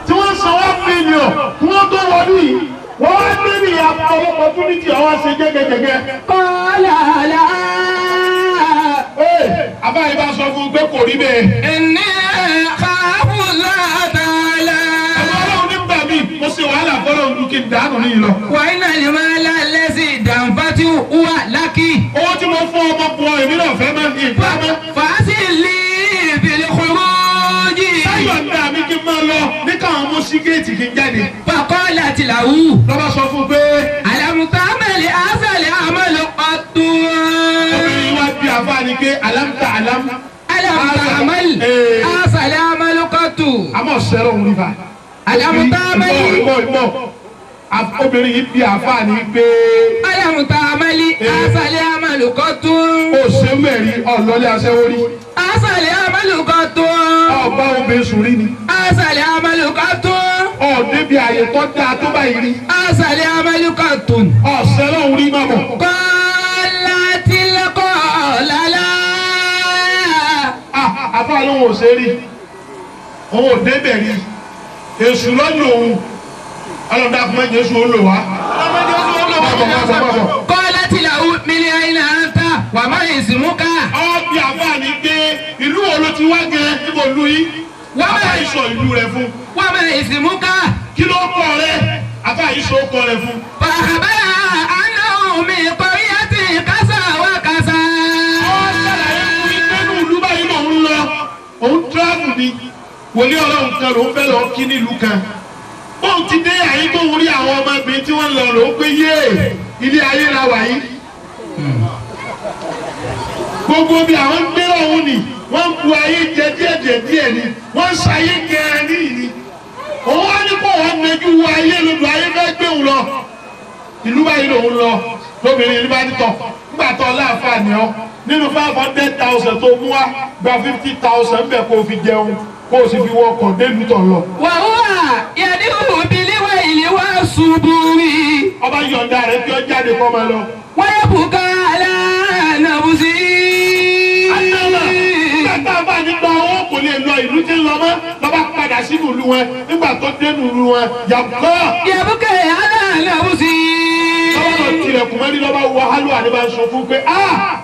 tí wọ́n san 1 million kí wọ́n tó wọlé yìí. Wọ́n wá dé ní àpọ̀lọpọ̀ opportunity àwọn ṣe jẹ́gẹ́jẹ́gẹ́. Qala la. fún un pé kò rí bẹ́ẹ̀. إني أخاف الله تعالى. Àwọn ọlọ́run nígbà míì mo ṣe wàhálà fọlọ́run ju kí n dànù ní ìlọ. وإن المال الذي دنفته هو لك. Owó tí mo fún ọmọ bu ọ èmi náà fẹ́ mọ́ ìfẹ́ mọ́. فأذن لي بالخروج. Sáyọ̀ ń dà mí kí n máa lọ ní káwọn mú sí géètì kí n jáde. فقالت له Lọ́ba sọ fún un pé ألم تعمل هذا العمل قط. Obìnrin wa bí àfáàní pé alámta alám. ألم تعمل هذا العمل قط. Àmọ́ sẹ́rọ̀ òun rí fa. ألم تعمل Ìmọ̀ ìmọ̀ obìnrin yìí bí àfáàní pé ألم تعمل هذا العمل قط. ó ṣe mẹ́rin ọ̀lọ́lé aṣẹ́wó rí. هذا العمل قط. Ọba obìnrin sùn rí ni. هذا العمل قط. Ọ̀dẹ́bi àyè tó dáa tó báyìí rí. هذا العمل قط. Ọ̀sẹ̀rọ̀ òun rí má bọ̀. قالت القول لا. Àfáà lóun ò ṣe rí. Òun ò débẹ̀ rí. Èṣù lọ́nà òun. Ọlọ́dà fún ẹ̀jẹ̀ èṣù ó lò wá. قالت له من أين أنت وما اسمك. Ọbí àfáà ní pé ìlú wo ló ti wá gan níbo lu yìí? Wọ́n Àfáà yìí sọ ìlú rẹ̀ fún. وما اسمك. Kí ló kọ rẹ̀? Àfáà yìí sọ kọ rẹ̀ fún. فأخبرها أنه من قرية كذا وكذا. Ó ṣàlàyé fún mi pé ní ìlú báyìí lòun lọ. Òun tíráàbù ni. Wòlíì Ọlọ́run kan lòun fẹ́ lọ kí nílùú kan. Bóun ti dé àyè tó ń rí àwọn ọmọbìnrin tí wọ́n lọ lòun pé yéè ilé ayé la wà yìí. Gbogbo bí àwọn ń gbé ọ̀hún ni wọ́n ń bu ayé jẹ díẹ̀ díẹ̀ díẹ̀ ni wọ́n ń ṣayé gẹ̀ẹ́ ní ìní. Òun wá ní kó wọ́n nẹjú wo ayé lodò ayé fẹ́ gbé òun lọ. Ìlú báyìí lòun lọ lóbìnrin ìlú bá ní tọ̀ nígbà tó láǹfààní ọ nínú 500,000 tó mú wá gba 50,000 bẹ́ẹ̀ kó o fi jẹun kó o sì fi wọkọ̀ délùú tọ̀ lọ. وهو يدعو بالويل والصبور. Ọba yọ̀ǹda rẹ̀ kí ọ jáde kọ́ máa lọ. ويبكى على نفسه. Nígbà tá a bá nígbà owó kò lè lọ ìlú tí ń lọ mọ́ lọ́ba padà sínú ìlú wọn nígbà tó dénú ìlú wọn yàgò. يبكى على نفسه. Lọ́wọ́ lọ tilẹ̀kùn mẹ́rin lọ́ba wọ hálùwà ní bá ń sọ fún pé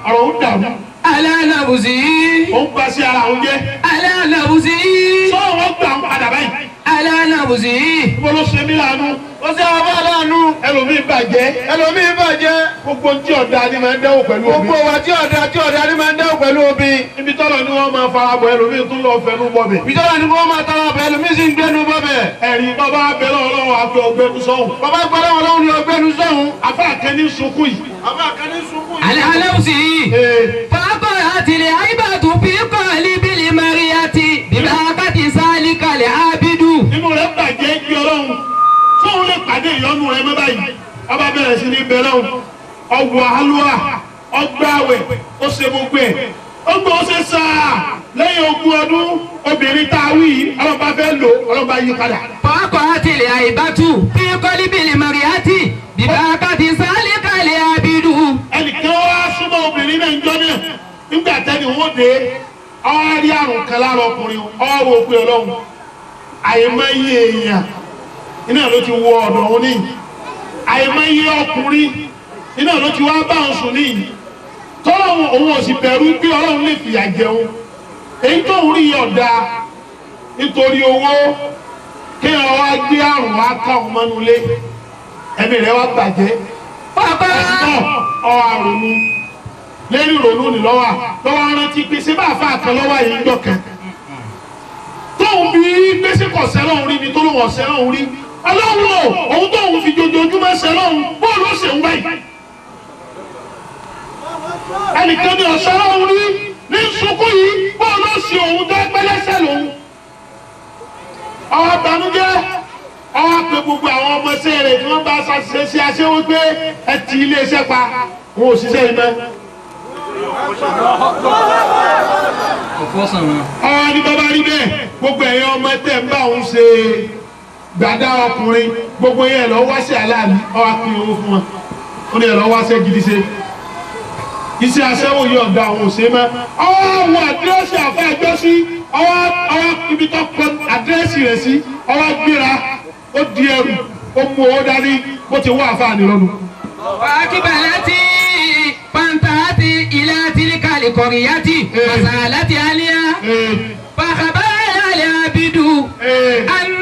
ọ̀rọ̀ ń dàrú. على نفسه. Òun bá sí ara òun jẹ́. على نفسه. Sọ wọn gbà ń padà báyìí. على نفسه. Mo ló ṣe mí láàánú. Ó ṣe àwọn aláàánú. Ẹlòmíì bàjẹ́. Ẹlòmíì bàjẹ́. Gbogbo tí ọ̀dà ni máa ń dẹ́wò pẹ̀lú omi. Gbogbo wa tí ọ̀dà ni máa ń dẹ́wò pẹ̀lú omi. Ibi tọ́lọ̀ ni wọ́n máa fara bọ̀ ẹlòmíì tún lọ fẹnu bọ̀bẹ̀. Ìjọba ni wọ́n máa tara bọ̀ ẹlòmíì sì ń gbẹnu bọ̀bẹ̀. Ẹ̀rí bàbá abẹ́lẹ́ ọlọ́run àfi ọgbẹ́nu sọ́hùn. Bàbá gbọ́dọ̀ ọlọ́run ni ọgbẹ́nu sọ́hùn. Afá kan ní sunkún yìí. Bàbá kan ní sunkún yìí. على نفسه. فقرأت العيبة في قلب المرية ببركة ذلك العابد. Inú rẹ̀ bàjẹ́ kí ọlọ́run sóun lè pàdé ìyọnu rẹ̀ mọ́ báyìí. Ọba bẹ̀rẹ̀ sí ní bẹ̀rẹ̀ òun. Ọwọ́ alúwa ọgbàwẹ̀ ó ṣe gbogbo ẹ̀. Ó gbọ́ ó ṣe sáà lẹ́yìn 20 ọdún obìnrin tá a wí yìí ọlọ́run bá fẹ́ lò ọlọ́run bá yí padà. فقرأت العيبة في قلب المرية ببركة ذلك العابد. Ẹnìkan wá súnmọ́ obìnrin náà ń jọ náà nígbà tẹ́ni wọ́n dé ọwọ́ rí àrùn kan lára ọkùnrin ọwọ́ wo pé ọlọ́run àìmọye èèyàn iná ló ti wọ ọ̀dọ̀ òun níyì àìmọye ọkùnrin iná ló ti wá bá òun sùn níyì tọ́lọ́run òun ò sì bẹ̀rù pé ọlọ́run lè fìyà jẹun èyí tó ń rí ọ̀dà nítorí owó kéèyàn wá gbé àrùn wá ká òun mọ́nú ilé ẹ̀mí rẹ̀ wá bàjẹ́ فقرأت ọ àrònú lẹ́yìn ìrònú ni lọ́wọ́ lọ́wọ́ rántí pé ṣé bá àfa kan lọ́wọ́ yìí ń dọ̀kan tóun bí gbèsè kọ̀ sẹ́lọ̀hún rí ni tó lóun ọ̀sẹ̀ lọ́hún rí ọlọ́run o òun tóun fi jojoojúmọ́ sẹ́lọ̀hún bóòlù ó ṣe ń báyìí ẹnìkan ní ọ̀sẹ̀ lọ́hún rí ní sunkún yìí bóòlù ó ṣe òun tó pẹ́lẹ́sẹ̀ lòun ọwọ́ banújẹ́ ọwọ́ pé gbogbo àwọn ọmọọṣẹ́ rẹ̀ tí wọ́n bá ṣàṣìṣe sí aṣẹ́wó pé ẹ ti iléeṣẹ́ pa wọn ò ṣiṣẹ́ yìí mọ́. Ọwọ́ ní bàbá rí bẹ́ẹ̀ gbogbo ẹ̀yin ọmọ tẹ̀ ń bá òun ṣe gbàdá ọkùnrin gbogbo yẹn lọ wá sí aláàlú ọwọ́ pín owó fún wọn ó ní ẹ̀ lọ wá sí gidi ṣe iṣẹ́ aṣẹ́wó yìí ọ̀dà òun ò ṣe mọ́ ọwọ́ àwọn àdírẹ́sì àfẹ́ ẹjọ́ sí ọwọ́ ibi tó kọ àdírẹ́sì rẹ̀ sí ọwọ́ gbéra ó di ẹrù ó mú owó dání bó ti wá àfáàní lọ́nu. وأقبلت فانتهت إلى تلك القرية فسألت عنها فأخبرها العبد أن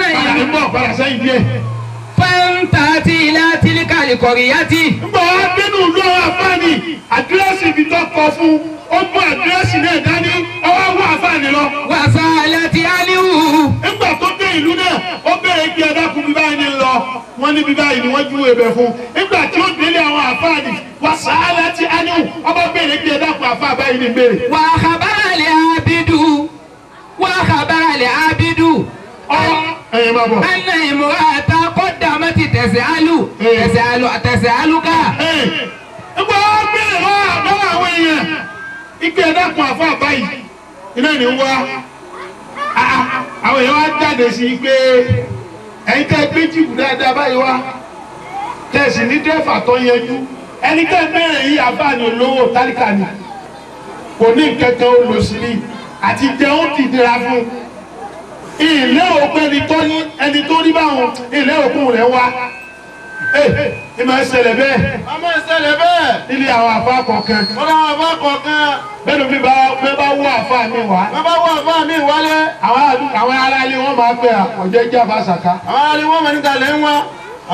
فانتهت إلى تلك القرية. Nbọ̀ wá dénú ìlú àwọn àfáàní àdírẹ́sì ibi tó kọ fún ó mú àdírẹ́sì náà dání ọwọ́ wọ àfáàní lọ. وسألت عنه. Nígbà tó dé ìlú náà ó bẹ̀rẹ̀ pé ẹ̀dákun bí báyìí ni lọ wọ́n ní bí báyìí ni wọ́n júwe bẹ̀ fún. Nígbà tí ó délé àwọn àfáàní وسألت عنه ọba bẹ̀rẹ̀ pé ẹ̀dákun àfáà báyìí ni béèrè. وأخبرها العبد وأخبرها العبد Ẹ̀yin máa bọ̀. أن امرأة قدمت تسأل تسأل تسألك. Nígbà wọ́n bẹ̀rẹ̀ lọ́wọ́ àwọn èèyàn ike ẹ̀dákun àfáà báyìí iná ní wá àwọn èèyàn wá jáde sí i pé ẹ̀yin tẹ́ gbé jìbù dáadáa báyìí wá tẹ̀sí ní dẹ́fà tó yẹjú ẹni tẹ́ bẹ̀rẹ̀ yìí àfáà ní olówó tálíkà ni kò ní nǹkankan olùsí ni àti jẹun ti dira fún ilé òkú ẹni tó ní ẹni tó rí báwọn ilé òkú rẹ̀ wá ẹ máa ń ṣẹlẹ̀ bẹ́ẹ̀. A máa ń ṣẹlẹ̀ bẹ́ẹ̀. Nílé àwọn àfáà kọ̀ọ̀kan. Wọ́n láwọn àfáà kọ̀ọ̀kan. Bẹ́ẹ̀ ló bí bá wọ àfáà mi wá. Wọ́n bá wọ àfáà mi wálé. Àwọn ará ilé wọn máa pẹ́ àkọ̀jẹ́ jẹ́ àfáà Sàká. Àwọn ará ilé wọn máa níta lẹ́ ń wá.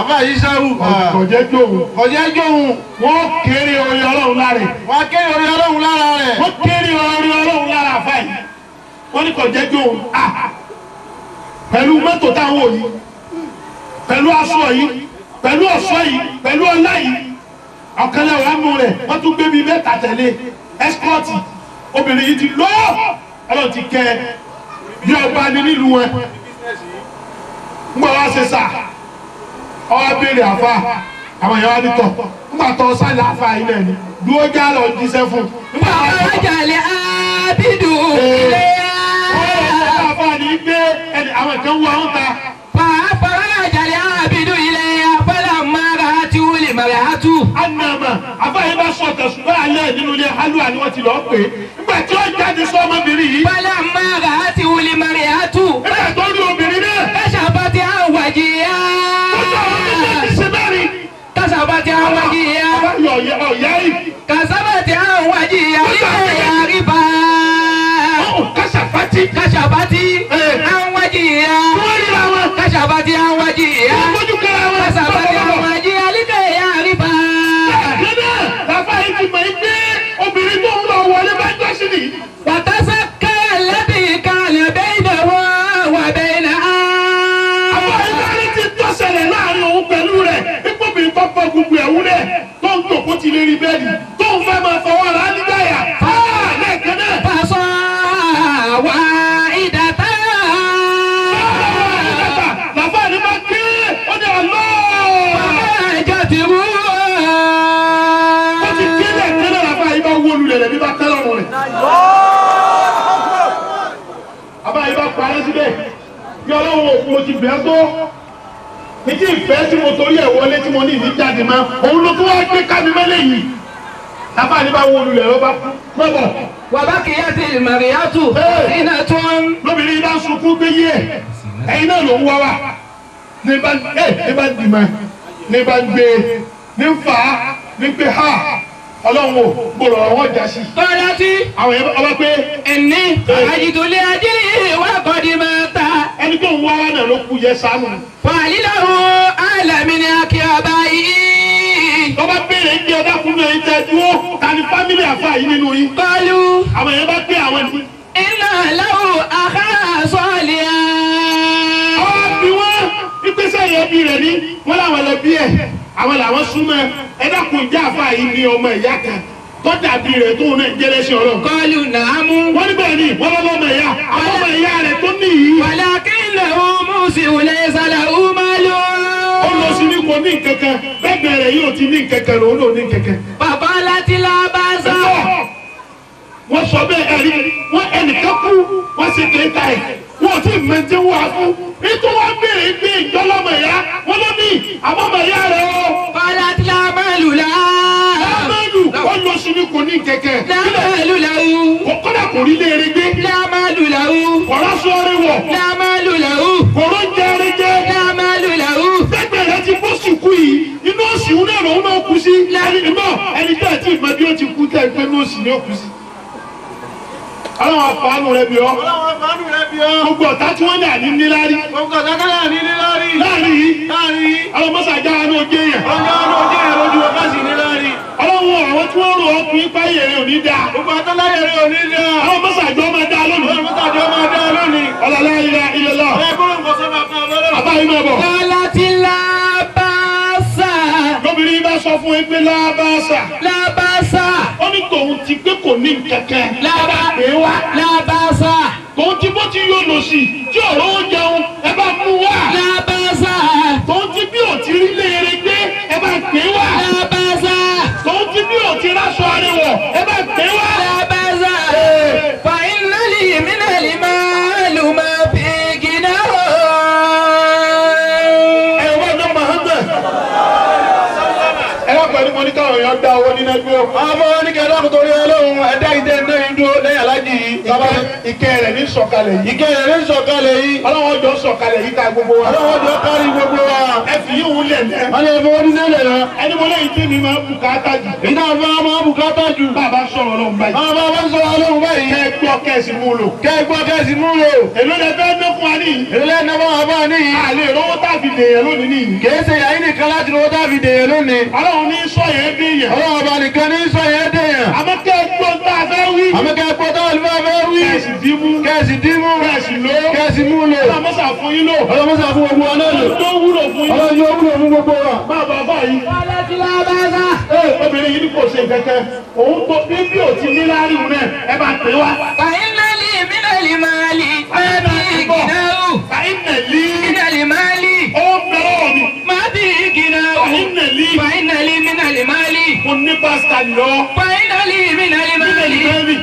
Àfáà yìí sáwù. Kọ̀jẹ́ jóun. Kọ̀jẹ́ jóun. Wọ́n kéré orí Ọlọ́run lára rẹ̀. Wọ́n kéré orí Ọlọ́run lára rẹ̀. Wọ́n kéré orí Ọlọ́run lára àfáà yìí. Wọ́n ní kọ̀jẹ́ jóun. Pẹ̀lú mọ́tò táwọn yìí, pẹ̀lú aṣọ yìí, pẹ̀lú ọ̀ṣọ́ yìí, pẹ̀lú ọlá yìí, ọ̀kanlẹ̀ wàá mú rẹ̀, wọ́n tún gbé bíi mẹ́ta tẹ̀lé ẹ́skọ́ọ̀tì. Obìnrin yìí ti lọ́ Ọlọ́run ti kẹ́ bí ọba ni nílùú wọn. Ngbà wá ṣe sà, ọwọ́ béèrè àfa, àwọn èèyàn wá ní tọ̀, ngbà tọ́ sálẹ̀ àfa yìí náà ni, dúró já lọ jíṣẹ́ fún un. Ngbà wá jalè ábídù ilé yá. Àfa ni gbé ẹni àwọn kan wọ àwọn ta. Fàáfàá jalè ábídù ilé yá, fọlá mara ti wúlì mara tu. Anama àfa yìí bá sọ tẹ̀sùn alẹ́ nínú ilé halúwa ni wọ́n ti lọ́ọ́ pè é. Nígbà tí ó jáde sọ ọmọbìnrin yìí. Fọlá mara ti wúlì mara tu. Nígbà tó rí obìnrin náà. Kásàbàtì àwàjì yá. Kásàbàtì àwàjì yá. Ọ̀yá yìí. Kásàbàtì àwàjì yá. Ilé yàrá bá. Kásàbàtì. Kásàbàtì àwàjì yá. Kásàbàtì àwàjì yá. Kásàbàtì àwàjì yá. Ilé yàrá bá. Bàbá yìí ti mọ̀ pé obìnrin tó ń lọ wọlé bá jọ́sí nìyí. Wàtásá lẹ́bí kalẹ̀ bẹ́ẹ̀ náà wọ́n wà bẹ́ẹ̀ náà. Àwọn ìdarí ti tọ́sẹ̀lẹ̀ láàrin òun pẹ̀lú rẹ̀. Ipòbìnrin tó fọ́ gbogbo ẹ̀wú rẹ̀ tó ń jòkó ti lè rí bẹ́ẹ̀dì tó ń fẹ́ máa fọwọ́ ra nígbàyà. Lẹ́ẹ̀kan náà. Fàṣọ wà ìdàtà. Bàbá mi máa ké ó ní ọ̀lọ́. Bàbá ìjọ ti wú. Ó ti ké lẹ́ẹ̀kan náà bàbá yìí bá wó lulẹ̀ lẹ́bí bá tẹ́ lọ́rùn rẹ̀. Bàbá yìí bá parẹ́ síbẹ̀. Bí Ọlọ́run òkú mo ti bẹ́ẹ̀ tó. Ìdí ìfẹ́ tí mo torí ẹ̀ wọlé tí mo ní ìdí jáde máa òun ló tún wá gbé kámi mẹ́lẹ̀ yìí. Bàbá mi bá wó lulẹ̀ ló bá kú. Mọ́bọ̀. Wàbá kìí àti ìmọ̀rìyàtù. Iná tún. Lóbìnrin yìí bá ń sunkún gbé yé ẹ̀. Ẹ̀yin náà ló ń wá wá. Ní bá ń dìmọ̀, ní bá ń gbé, ní ń fà á, ní pé ha. Ọlọ́run ò gbọ́dọ̀ àwọn ọjà sí. Tọ́lá tí. Àwọn yẹn ọba pé. Ẹni àjìtúlé ajílẹ̀ wà kọ́dí máa ta. Ẹni tó ń wá wá náà ló kú yẹ sánú. Fàlílàhù alàmì ni akíọba yìí. Tọ́ba béèrè ń gbé ọdá fún mi ẹ̀yin tẹ́ dúró. Ta ni fámílì àfa yìí nínú yín? Kọlu. Àwọn yẹn bá gbé àwọn ẹni. Iná làwù àká sọ́ọ̀lì á. Àwọn bí wọ́n ìpèsè yẹn bí rẹ̀ ní wọ́n làwọn lọ bí ẹ̀. Àwọn làwọn súnmọ́ ẹ dákun ìjà àfa yìí ní ọmọ ìyá kan tó dàbí rẹ̀ tóun náà jẹ́lẹ́sìn Ọlọ́run. Kọlu nàámú. Wọ́n ní bẹ́ẹ̀ ni wọ́n lọ́ lọ́mọ ìyá àwọn ọmọ ìyá rẹ̀ tó ní yìí. Wàlákìnnàhù mùsùlùmí sàlàhù màlúù. Ó lọ sí ní kò ní nkankan bẹ́ẹ̀ rẹ̀ yóò ti ní nkankan lòun ló ní nkankan. Bàbá láti lábá sọ. Wọ́n sọ bẹ́ẹ̀ ẹ̀rí wọ́n ẹnìkan kú wọ́n sì kéka ẹ̀ wọ́n ti mẹ́tí wà fún. Ètò wọn béèrè gbé ìjọlọ́mọ ìyá wọn ló ní àwọn ọmọ ìyá rẹ̀ o. Bàbá láti lámàlù lá. Lámàlù ó lọ sí ní kò ní kẹ̀kẹ́. Lámàlù làwù. Kọ́dà kò rí léere gbé. Lámàlù làwù. Kọ̀rọ̀ sọ́ọ́rẹ́ wọ̀. Lámàlù làwù. Kọ̀rọ̀ jẹrẹ jẹ. Lámàlù làwù. Gbẹgbẹ rẹ ti bó sùkú yìí inú òsì ń náà lòun náà kú sí. Ẹni tí àti ìmọ̀ bí ó ti kú tẹ́ pé inú òsì ni ó kú sí. Ọlọ́run àfàánù rẹ bí ọ. Gbogbo ọ̀tá tí wọ́n ní àní níláárí. Láàrin yìí. Ọlọ́run mọ́sá já wa ní ojú èèyàn. Ọlọ́run àwọn tí wọ́n rò ọkùnrin páyé rẹ ò ní dáa. Ọlọ́run mọ́sá àjọ máa dáa lónìí. Ọlọ́lá ilẹ̀ ilẹ̀ lọ. Bàbá yìí máa bọ̀. Kọ́lá ti lábàásà. Lóbìnrin bá sọ fún ẹgbẹ́ lábàásà. Lábàásà. Ó ní tòun ti gbé kò ní kẹ̀kẹ́. Lábàásà. Tòun ti bó ti yóò lò sí tí ọ̀rọ̀ ó jẹun ẹ bá mú wá. Lábàásà. Tòun ti bí ò ti rí léere gbé ẹ bá pè wá. Lábàásà. Tòun ti bí ò ti ráṣọ arẹwọ̀ ẹ bá pè wá. Lábàásà. Fa iná lè mí náà lè máa lù máa fi gíná. Ẹ wá ní Muhammad. Ẹ wá pẹ̀lú mo ní káwọn èèyàn dá owó nínú ẹgbẹ́ o. Àwọn oníkẹ́ lọ́kùn torí Ọlọ́run ẹ̀dá ìdẹ́ ẹ̀dá ìdúró lẹ́yìn aláàjì yìí. Bàbá ìkẹ́ rẹ̀ ní sọ̀kalẹ̀ yìí. Ìkẹ́ rẹ̀ ní sọ̀kalẹ̀ yìí. Ọlọ́run ọjọ́ sọ̀kalẹ̀ yìí ká gbogbo wa. Ọlọ́run ọjọ́ kárí gbogbo wa. Ẹ fi yín wúlẹ̀ lẹ́. Wọ́n lè fowó ní sílẹ̀ lọ. Ẹni mo léyìí tí mi máa ń bùkátà jù. Ìdá àfẹ́ máa ń bùkátà jù. Bàbá sọ̀rọ̀ Ọlọ́run báyìí. Bàbá bá sọ̀rọ̀ Ọlọ́run báyìí. Kẹ́ ẹ gbọ́ kẹ́sì mú lò. Kẹ́ ẹ gbọ́ kẹ́sì mú lò. Èló lẹ fẹ́ ná fún wa níyì. Èló lẹ ná fún wa fún wa níyì. A lè rówó tá a fi dèèyàn lónìí níyì. Kìí ṣe yàrá nìkan láti rówó tá a fi dèèyàn lónìí. Ọlọ́run ní sọ yẹn déèyàn. Ọlọ́run ọba nìkan ní sọ yẹn déèyàn. Àmọ́ kẹ́ ẹ gbọ́ tá a fẹ́ wí. Àmọ́ kẹ́ ẹ gbọ́ tá a fẹ́ wí. Kẹ́sì dín mú. Kẹ́sì dín mú. Kẹ́sì lò. Kẹ́sì mú lò. Ọlọ́run mọ́sà fún yín lò. Ọlọ́run mọ́sà fún gbogbo wa náà lò. Ọlọ́run tó wúlò fún yín. Ọlọ́run yóò wúlò fún gbogbo wa. Má bàbá yìí. Lábàásà. Obìnrin yìí kò ṣe kẹ̀kẹ́. Òun tó bíbí ò ti ní láàrin náà ẹ bá pè wá. Fàyínà lè mí náà lè máa lè máa bí gìnà ó. Fàyínà lè. Mí náà lè máa lè. Ó ń bẹ̀rẹ̀ ọ̀rọ̀ mi. Máa bí gìnà ó. Fàyínà lè. Fàyínà lè mí náà lè máa lè. Mo ní pásítà lọ. Fàyínà lè mí náà lè máa lè.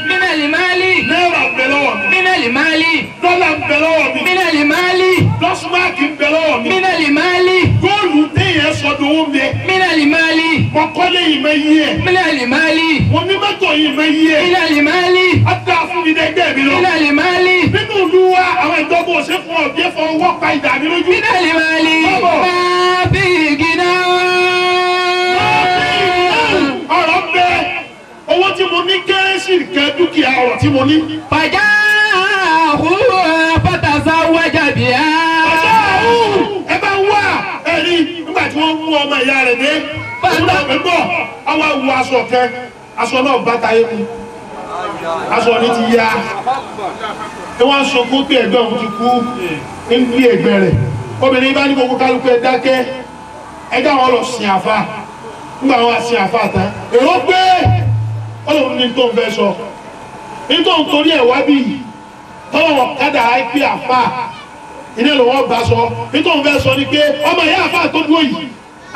Mí náà lè máa lè. Náírà ń bẹ lọ́wọ́ mi. Mí náà lè máa lè. Dọ́là ń bẹ lọ́wọ́ mi. Mí náà lè máa lè. Dọ́sùmáàkì ń bẹ lọ́wọ́ mi. Mí náà lè máa lè. Góòlù téèyàn sọdún ó ń bẹ. Mí náà lè máa lè. Mo kọ́lé yìí mẹ́ yí ẹ̀. Mí náà lè máa lè. Mo ní mọ́tò yìí mẹ́ yí ẹ̀. Mí náà lè máa lè. Á dáa fún mi dẹ́gbẹ́ mi lọ. Mí náà lè máa lè. Nínú ìlú wa, àwọn ìjọba ò ṣe fún ọ̀bí fọwọ́ pa ìdá mi lójú. Mí náà lè máa lè. Máa bí gíná. Ọ̀rọ̀ bẹ owó tí mo ní kérésì kẹ dúkìá ọ̀rọ̀ tí mo ní. Fàjà àhúrò fàtàsá wájà bíà. Fàjà àhúrò ẹ bá ń wá ẹ̀rí nígbà tí wọ́n mú ọmọ ìyá rẹ̀ dé. Òun náà pẹ̀ bọ̀ àwọn àwọ̀ aṣọ kẹ aṣọ náà bá tayé mu. Aṣọ ni ti ya. Ẹ wọ́n sọ fún pé ẹ̀gbọ́n òun ti kú ń gbé ẹ̀gbẹ́ rẹ̀. Obìnrin bá ní gbogbo kálukú ẹ dákẹ́ ẹ dá wọn lọ sin àfa. Nígbà wọn sin àfa tán. Èrò pé Ọlọ́run ní tó ń fẹ́ sọ. Ní tó ń torí ẹ̀ wá bí yìí. Tọ́wọ́ kádà á pé àfa. Iná ló wọ́n bá sọ. Ní tó ń fẹ́ sọ ni pé ọmọ ìyá àfa tó dúró yìí.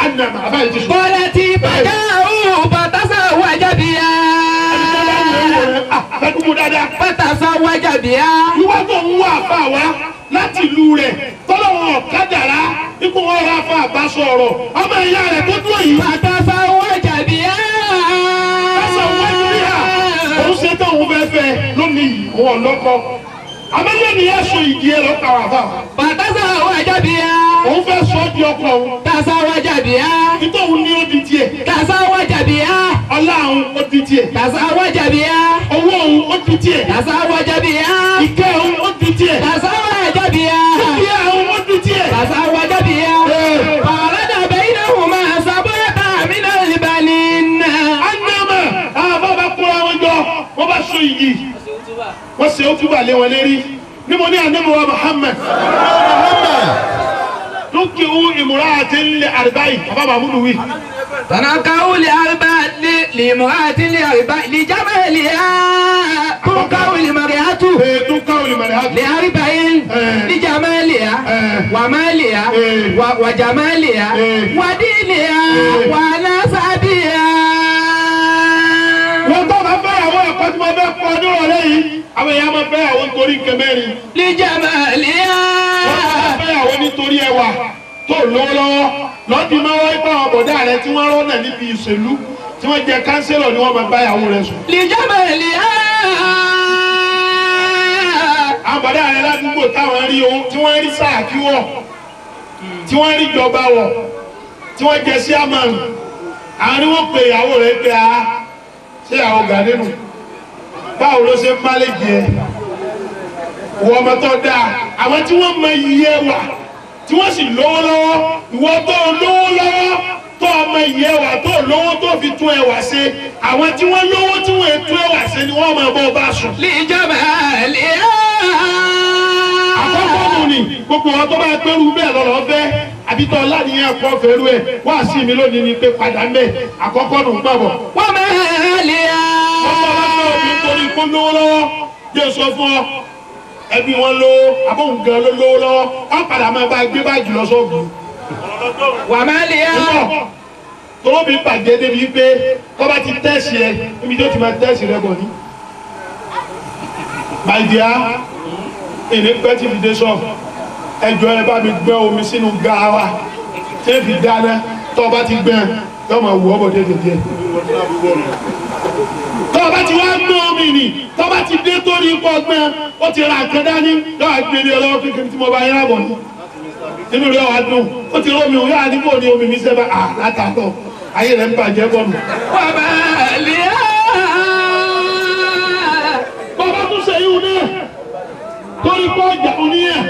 Ànàmà àfa yìí ti sùn. Bọ́lá ti bàjá òun bàtàsá wájà bíyà. Àfẹ́kùnmù dáadáa. Bàtàsá wájà bíyà. Ìwà tó ń wá àfa wa láti ìlú rẹ̀ tọ́lọ́wọ́n kádàrá ikú wọn rà fún àbáṣọ ọ̀rọ̀ ọmọ ìyá rẹ̀ tó dúró yìí. Bàtàsá wájà bíyà. Bàtàsá wájà bíyà. Òun ṣe tán òun fẹ́ fẹ́ lónìí òun ọ̀lọ́kọ. Àmọ́lẹ́ ni ẹ sọ ìdí ẹ lọ́kọ̀ àwọn àbá. Bàtàsá wájà bíyà. Òun fẹ́ sọ di ọkọ òun. Tàsá wájà bíyà. Nítorí òun ní ó di tiẹ̀. Tàsá wájà bíyà. Ọlá òun ó di tiẹ̀. Tàsá wájà bíyà. Owó òun ó di tiẹ̀. Tàsá wájà bíyà. Ìkẹ́ òun ó di tiẹ̀. Tàsá wájà bíyà. Dúkìá òun ó di tiẹ̀. Tàsá wájà bíyà. Fàràdà bẹ́yìnàhùn máa sábọ́yàtà mí náà lè bá ní nà. Ánámà àwọn bá bá kóra wọn jọ wọ́n bá so igi wọ́n ṣe ó túbà lé wọn lérí ní mo ní ànámọ̀ wa Muhammad. Dúkìá ìmúra àti ńlẹ̀ àrùbáyì bàbá Mahmudu wí. Tanakawu li arba li limuati li arba li jamaliha tunkawu li mariatu Tunkawu li mariatu li arba'in li jamaliha wa maliha wa jamaliha wa diniha wa nasabiha. Wọ́n tó bá fẹ́ àwọn ẹ̀kọ́ tí wọ́n fẹ́ kọ́ ọdún ọ̀rẹ́ yìí àwọn èèyàn máa fẹ́ àwọn nítorí nǹkan mẹ́rin. Li jamaliha. Wọ́n tó bá fẹ́ àwọn nítorí ẹwà tó lọ́wọ́lọ́wọ́ lọ́dún máa wáyé bá àwọn bọ̀dá rẹ tí wọ́n rọ́nà níbi ìṣèlú tí wọ́n jẹ kánsílọ̀ ni wọ́n máa bá ìyàwó rẹ sùn. Li jamaliha. Àwọn bọ̀dá rẹ ládùúgbò táwọn rí owó tí wọ́n rí sáà kí wọ̀ tí wọ́n rí ìjọba wọ̀ tí wọ́n jẹ sí àmàlù àwọn ni wọ́n pe ìyàwó rẹ pé a ṣé àwọn gà nínú. Báwo ló ṣe ń máléjì ẹ? Ìwọ ọmọ tó dáa, àwọn tí wọ́n mọ iye wà tí wọ́n sì lówó lọ́wọ́, ìwọ tó lówó lọ́wọ́ tó ọmọ iye wà tó lówó tó fi tún ẹwà ṣe, àwọn tí wọ́n lówó tí wọ́n tún ẹwà ṣe ni wọ́n máa bọ́ bá sùn. Lìjọba lè á. Àkọ́kọ́ nù ni gbogbo wọn tó bá gbẹ́rù bẹ́ẹ̀ lọ́rọ̀ fẹ́ àbí tó láníyàn kọ́ fẹ́rú ẹ̀ wá sí mi lónìí ni pé padà mẹ́ àkọ́kọ́ nù ń gbàbọ̀. Wọ́n máa lè á. Wọ́n bá wá fẹ́ òbí torí kó lówó lọ́wọ́ jẹ́ sọ fún ọ ẹbí wọn lówó abóhùn gan ló lówó lọ́wọ́ wọ́n padà máa bá gbé báàgì lọ sọ́ọ̀bù. Wà máa lè á. Tọ́lọ́bì bàjẹ́ débi pé tọ́ bá ti tẹ́sì ẹ níbi tó ti máa tẹ́sì rẹ bọ̀ ní. My dear, ìní pẹ́ tí fi dé sọ́ọ̀bù ẹjọ́ ẹ bá mi gbẹ́ omi sínú garawa tí fi dáná tọ́ bá ti gbẹ́ yọ máa wù ọ́ bọ̀ déédéé díẹ̀. Tọ́ bá ti wá gbẹ́ omi nì tọ́ bá ti dé torí ipò ọgbẹ́ ó ti ra nǹkan dání yọ àgbélé ọlọ́wọ́ kékeré tí mo bá yín rábọ̀ ní. Inú rẹ̀ wá dùn ó ti rómi òun yóò àdúgbò ní omi mi sẹ́ba à látàtọ̀ ayé rẹ̀ ń bàjẹ́ bọ̀ nù. Wà máa lè á. Bàbá tún ṣe yíwù náà torí pé ọjà oníyàn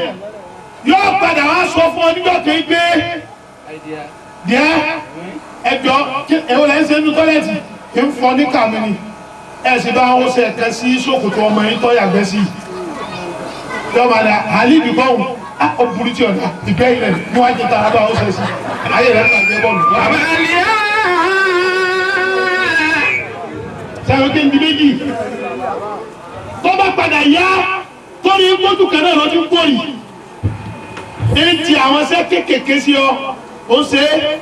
yóò padà wá sọ fún ọ nígbà tó ń gbé díẹ̀ ẹjọ́ ẹ̀wọ̀n lẹ́yìn sẹ́nu tọ́lẹ̀tì kì í fọ ní kàmí ni ẹ̀ sì bá wọn ṣe ẹ̀kẹ́ sí ṣòkòtò ọmọ yín tọ́ yàgbẹ́ sí i yóò máa dà àlíbi kọ́hún ó burú tí ọ̀dà ìgbẹ́ ilẹ̀ níwájú tá a bá wọn ṣe sí ayé rẹ̀ bàjẹ́ bọ́ọ̀lù. Wà máa lè á. Sẹ́wọ́n kí n di méjì tó bá padà yá torí gbójú kan náà lọ́dún gbòòrì ní ti àwọn iṣẹ́ kéékèèké sí ọ ó ń ṣe é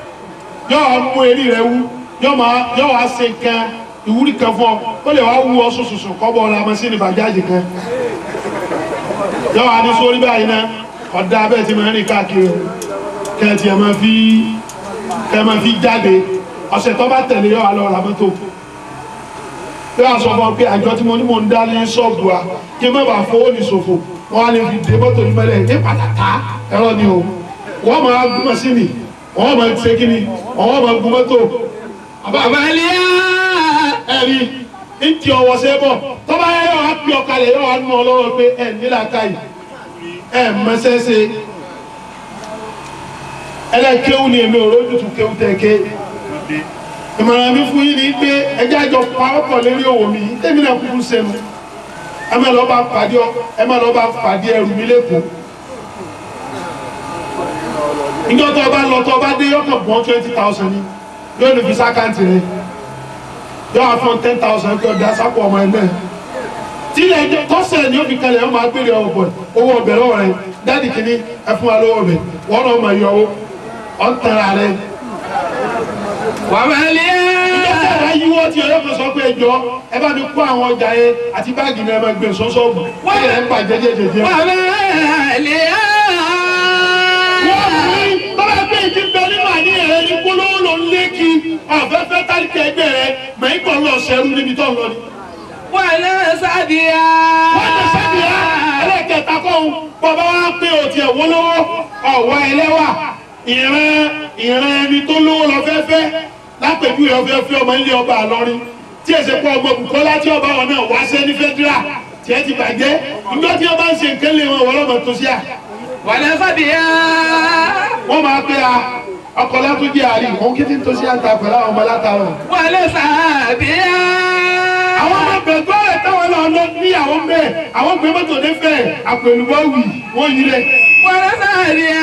yóò mú eré rẹ wú yóò wá ṣe nǹkan ìwúrí kan fún ọ ó lè wá wú ọ sùsùsù kọ́bọ̀ ọ̀la mọ́sínì bàjáàjì kan yóò wá ní sórí báyìí náà ọ̀dà abẹ́ ti máa ń rìn káàkiri o kẹ́ẹ̀tì ẹ̀ máa fi kẹ́ẹ̀ máa fi jáde ọ̀sẹ̀ tó bá tẹ̀lé yóò wá lọ ra mọ́tò yóò sọ fún ọ pé àjọ tí mo ní mò ń dá ní ṣọ́ọ̀bù wa kí n má bàa fowó ní ṣòfò wọ́n á lè fi dé mọ́tò ní mọ́lẹ̀ ní pàtàkà ẹ̀rọ ni o wọ́n máa gún mọ́sínì wọ́n máa ṣe kí ni wọ́n máa gún mọ́tò. Wà máa lè á. Ẹ̀rí ń ti ọwọ́ ṣe bọ̀ tọ́ba yẹ yóò wá pè ọ̀kalẹ̀ yóò wá nù ọ lọ́wọ́ pé ẹ̀ nílà káyì ẹ̀ mọ́sẹ́sẹ́ ẹlẹ́kéwù ni èmi ò rójú tu kéwù tẹ̀ ké. Ìmọ̀ràn mi fún yín ni pé ẹjẹ́ àjọ pawọ́pọ̀ lérí òwò mi yìí tèmi náà kúkú sẹ́nu ẹ má lọ bá pàdé ọ ẹ má lọ bá pàdé ẹrù mi lẹ́kọ̀ọ́ níjọ́ tó o bá lọ tó o bá dé yọkàn bọ́n 20,000 ni yóò ní fi sákàǹtì rẹ yóò wá fún 10,000 kí ọ̀dà sápò ọmọ ẹgbẹ́ tílẹ̀ tọ́sẹ̀ ni ó fi kalẹ̀ ó máa gbére owó ọbẹ̀ lọ́wọ́ rẹ dáàdì kìíní ẹ fún wa lówó ọbẹ̀ wọ́n náà máa yọ owó ọ̀ ń tẹ̀ra rẹ. Wà máa lè á. Ìjọba ẹ̀rọ yíwọ́ tí ọlọ́pàá sọ pé ẹjọ́ ẹ bá mi kó àwọn ọjà yẹn àti báàgì mi ẹ máa gbé sọ́sọ́ọ̀bù. Wọ́n yẹn ń bàjẹ́ jẹ́jẹ́jẹ́. Wà máa lè á. Wọ́n ní bàbá pé ìdí bẹ nínú àníyàn rẹ ní kólówó ló ń lé kí ọ̀fẹ́fẹ́ tálíkà ẹgbẹ́ rẹ mẹ́yìn kan lọ sẹ́rú níbi tó ń lọ ni. Wà náà sábìá. Wọ́n ti sábìá ẹlẹ́kẹta kọ́ òun bàbá wa pé òtí ẹ̀ wọ́lọ́wọ́ ọ̀wọ́ ẹlẹ́wà ìran ẹni tó lówó lọ fẹ́fẹ́ lápẹ̀júwe ọfẹ́ fẹ́ ọmọ ilé ọba àlọ́rin tí èsè pọ̀ ọmọ Bùkọ́lá tí ọba wọn náà wá sẹ́ ní fẹ́dírà tí ẹ ti bàjẹ́ nígbà tí ọba ń ṣe nǹkan lé wọn wọ́n lọ́mọ tó sí à. Wà náà sábìá. Wọ́n máa pé a ọkọ̀ látúnjẹ àárín òun kí tí ń tó sí àǹtà pẹ̀lú àwọn ọmọ látàrọ̀. Wà náà sábìá. Àwọn ọmọ bẹ̀gbọ́ ẹ̀ táwọn náà lọ ní àwọn bẹ́ẹ̀ àwọn gbé mọ́tò dé fẹ́ àpèlúbọ́wì wọ́n yí rẹ̀. Wà náà sábìá.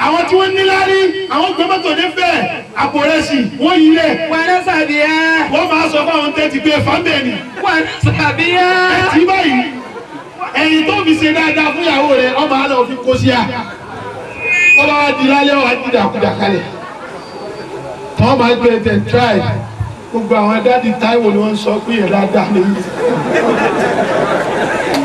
Àwọn tí wọ́n ní lárí àwọn gbé mọ́tò dé fẹ́ àpò rẹsì wọ́n yí rẹ̀. Wà náà sábìá. Wọ́n máa sọ fáwọn tẹ́tí pé fáńbẹ́ẹ̀nì. Wà náà sábìá. Ẹ ti báyìí ẹ̀yin tó fi ṣe dáadáa fún ìyàwó rẹ̀ ọmọ àlọ́ fi kó sí à. Wọ́n bá wá di lálẹ́ wá di dàkúdà kalẹ̀. Tọ́ máa gbé ẹ̀tẹ̀ tíráì. Gbogbo àwọn dáàdi Táíwò ni wọ́n ń sọ pé yẹn dáadáa ni.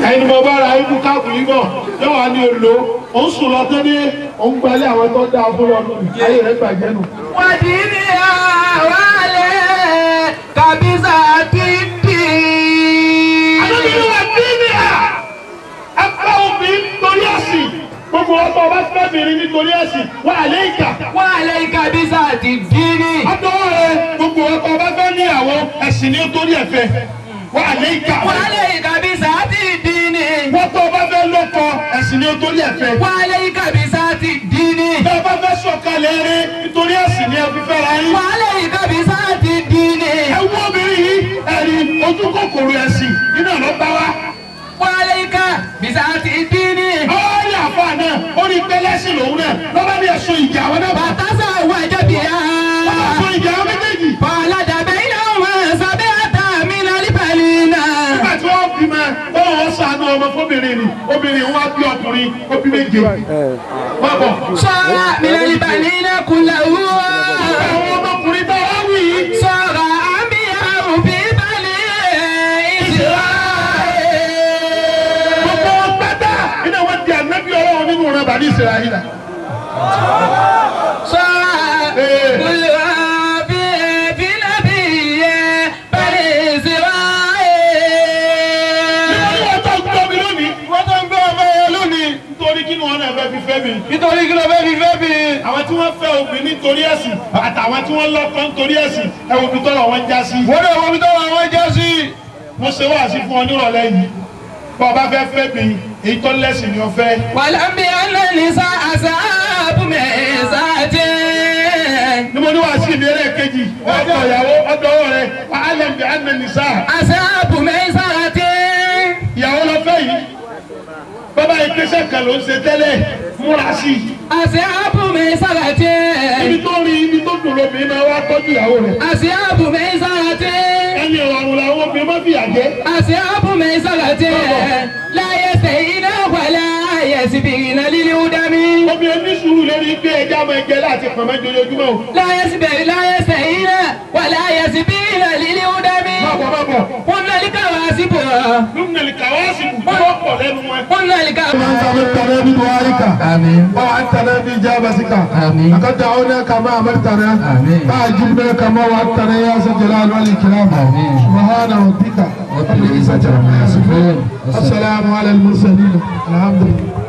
Ẹni mo bá ra ikú káàbù yìí bọ̀ yóò wá ní olo. Ó ń sùn lọ tẹ́lẹ̀ ó ń gbalẹ̀ àwọn tó dáa fún lọ ayé rẹ̀ bàjẹ́ nù. Wàdí ni àwálẹ̀ kàbísà dídì. Àdébìnrin wà dídì à. Ẹ bá obìnrin torí ẹ̀sìn. Gbogbo ọmọ ọba fẹ́bìnrin nítorí ẹ̀sìn wà lé ìkà. Wà lé ìkà bísà dídì. Ọdọ́ rẹ̀ gbogbo ọkọ ọba fẹ́ níyàwó ẹ̀sìn ní torí ẹ̀fẹ́. Wà á lé ìka. Wà á lé ìka bí sáàtì dín ní. Wọ́n tó bá fẹ́ lọ́kọ ẹ̀sìn ni ó torí ẹ̀ fẹ́. Wà á lé ìka bí sáàtì dín ní. Bẹ́ ẹ bá fẹ́ sọ̀kalẹ̀ eré nítorí ẹ̀sìn ni ẹ fi fẹ́ra yín. Wà á lé ìka bí sáàtì dín ní. Ẹ wú obìnrin yìí ẹ̀rí ojú kòkòrò ẹ̀sìn iná ló bá wá. Wà á lé ìka bí sáàtì dín ní. Ó rí àfa náà ó rí pẹ́lẹ́sì lòun náà lọ́ba ní ẹ̀sùn ìjà wọn náà. Bàtà sà wà jẹ́bi yá. Ẹ̀sùn ìjà wọn méjèèjì. Fàlàdà bẹ́ẹ̀ náà wọ́n sábẹ́ àtàmì lálífàlì náà. Nígbà tí wọ́n bí ma bọ́lá wọn ṣàánú ọmọ fóbìnrin ni obìnrin wọn bí ọkùnrin ó bí méje. Bọ́bọ̀. Sọ́ra mi lálífàlì náà kúnlẹ̀ wúwo. Àwọn ọmọkùnrin bá wá wí. Sọ́ra àmì àrùn bíbélì ìṣirà. Gbogbo pátá iná wọn di ànábì Ọlọ́run nínú ọ̀rọ̀ bàbá Ísírẹ́lì. Sọ́ra kúlẹ̀ bí ẹbí nàbí yẹ bẹ́ẹ̀ ìṣirà. Nítorí wọ́n tó ń gbọ́ mi lónìí. Wọ́n tó ń gbọ́ ọmọ yẹn lónìí. Nítorí kí ni wọ́n náà fẹ́ fi fẹ́ mi. Nítorí kí ló fẹ́ fi fẹ́ mi. Àwọn tí wọ́n fẹ́ obìnrin nítorí ẹ̀sìn àtàwọn tí wọ́n lọ́kọ nítorí ẹ̀sìn ẹ wo ibi tọ́rọ̀ wọn já sí. Wọ́n náà wọ́n fi tọ́wọ́ àwọn já sí. Mo ṣe wáàsí fún ọ nírọ̀lẹ́ yìí. Bọ́ ọ bá fẹ́ fẹ́ mi, èyí tó lẹ́sìn ni ọ fẹ́. Wàlámbí anánísá àṣàbù mẹ́sàtì. Ní mo ní wàásù mi ẹlẹ́ẹ̀kejì, ọkọ ìyàwó ọdọ rẹ, wàhálà anánísá. Àṣàbù mẹ́sàtì. Ìyàwó lọ fẹ́ yìí. Bàbá ìgbésẹ̀ kan ló ń ṣe tẹ́lẹ̀, múra sí i. Àṣàbù mẹ́sàtì. Ibi tó rí ibi tó dùn lómi máa wá tọ́jú ìyàwó rẹ̀. Àṣàbù mẹ́sàtì. Ẹni ìrọ̀rùn làwọn obìnrin máa fìyà jẹ. Àṣàbù mẹ́sàtì. Láyé sẹ́yìn náà wà láyé síbi iná lílé ó dá mi. Obìnrin ní sùúrù lórí pé ẹja máa jẹ láti pọ̀nmọ́ jojoojúmọ́ o. Láyé síbi láyé sẹ́yìn náà wà láyé síbi iná lílé ó dá mi. Bọ̀bọ̀ bọ̀bọ̀. Wọ́n náà ní káwá síbò. Lúmìnì kàwáàsì kù tó pọ̀ lẹ́nu wọn. Wọ́n náà ní káwá. أمرتنا بدعائك آمين. ووعدتنا بإجابتك آمين. لقد دعونا كما أمرتنا آمين. فأجبنا كما وعدتنا يا ذا الجلال والإكرام آمين. سبحان ربك رب العزة عما يصفون. السلام على المرسلين الحمد لله.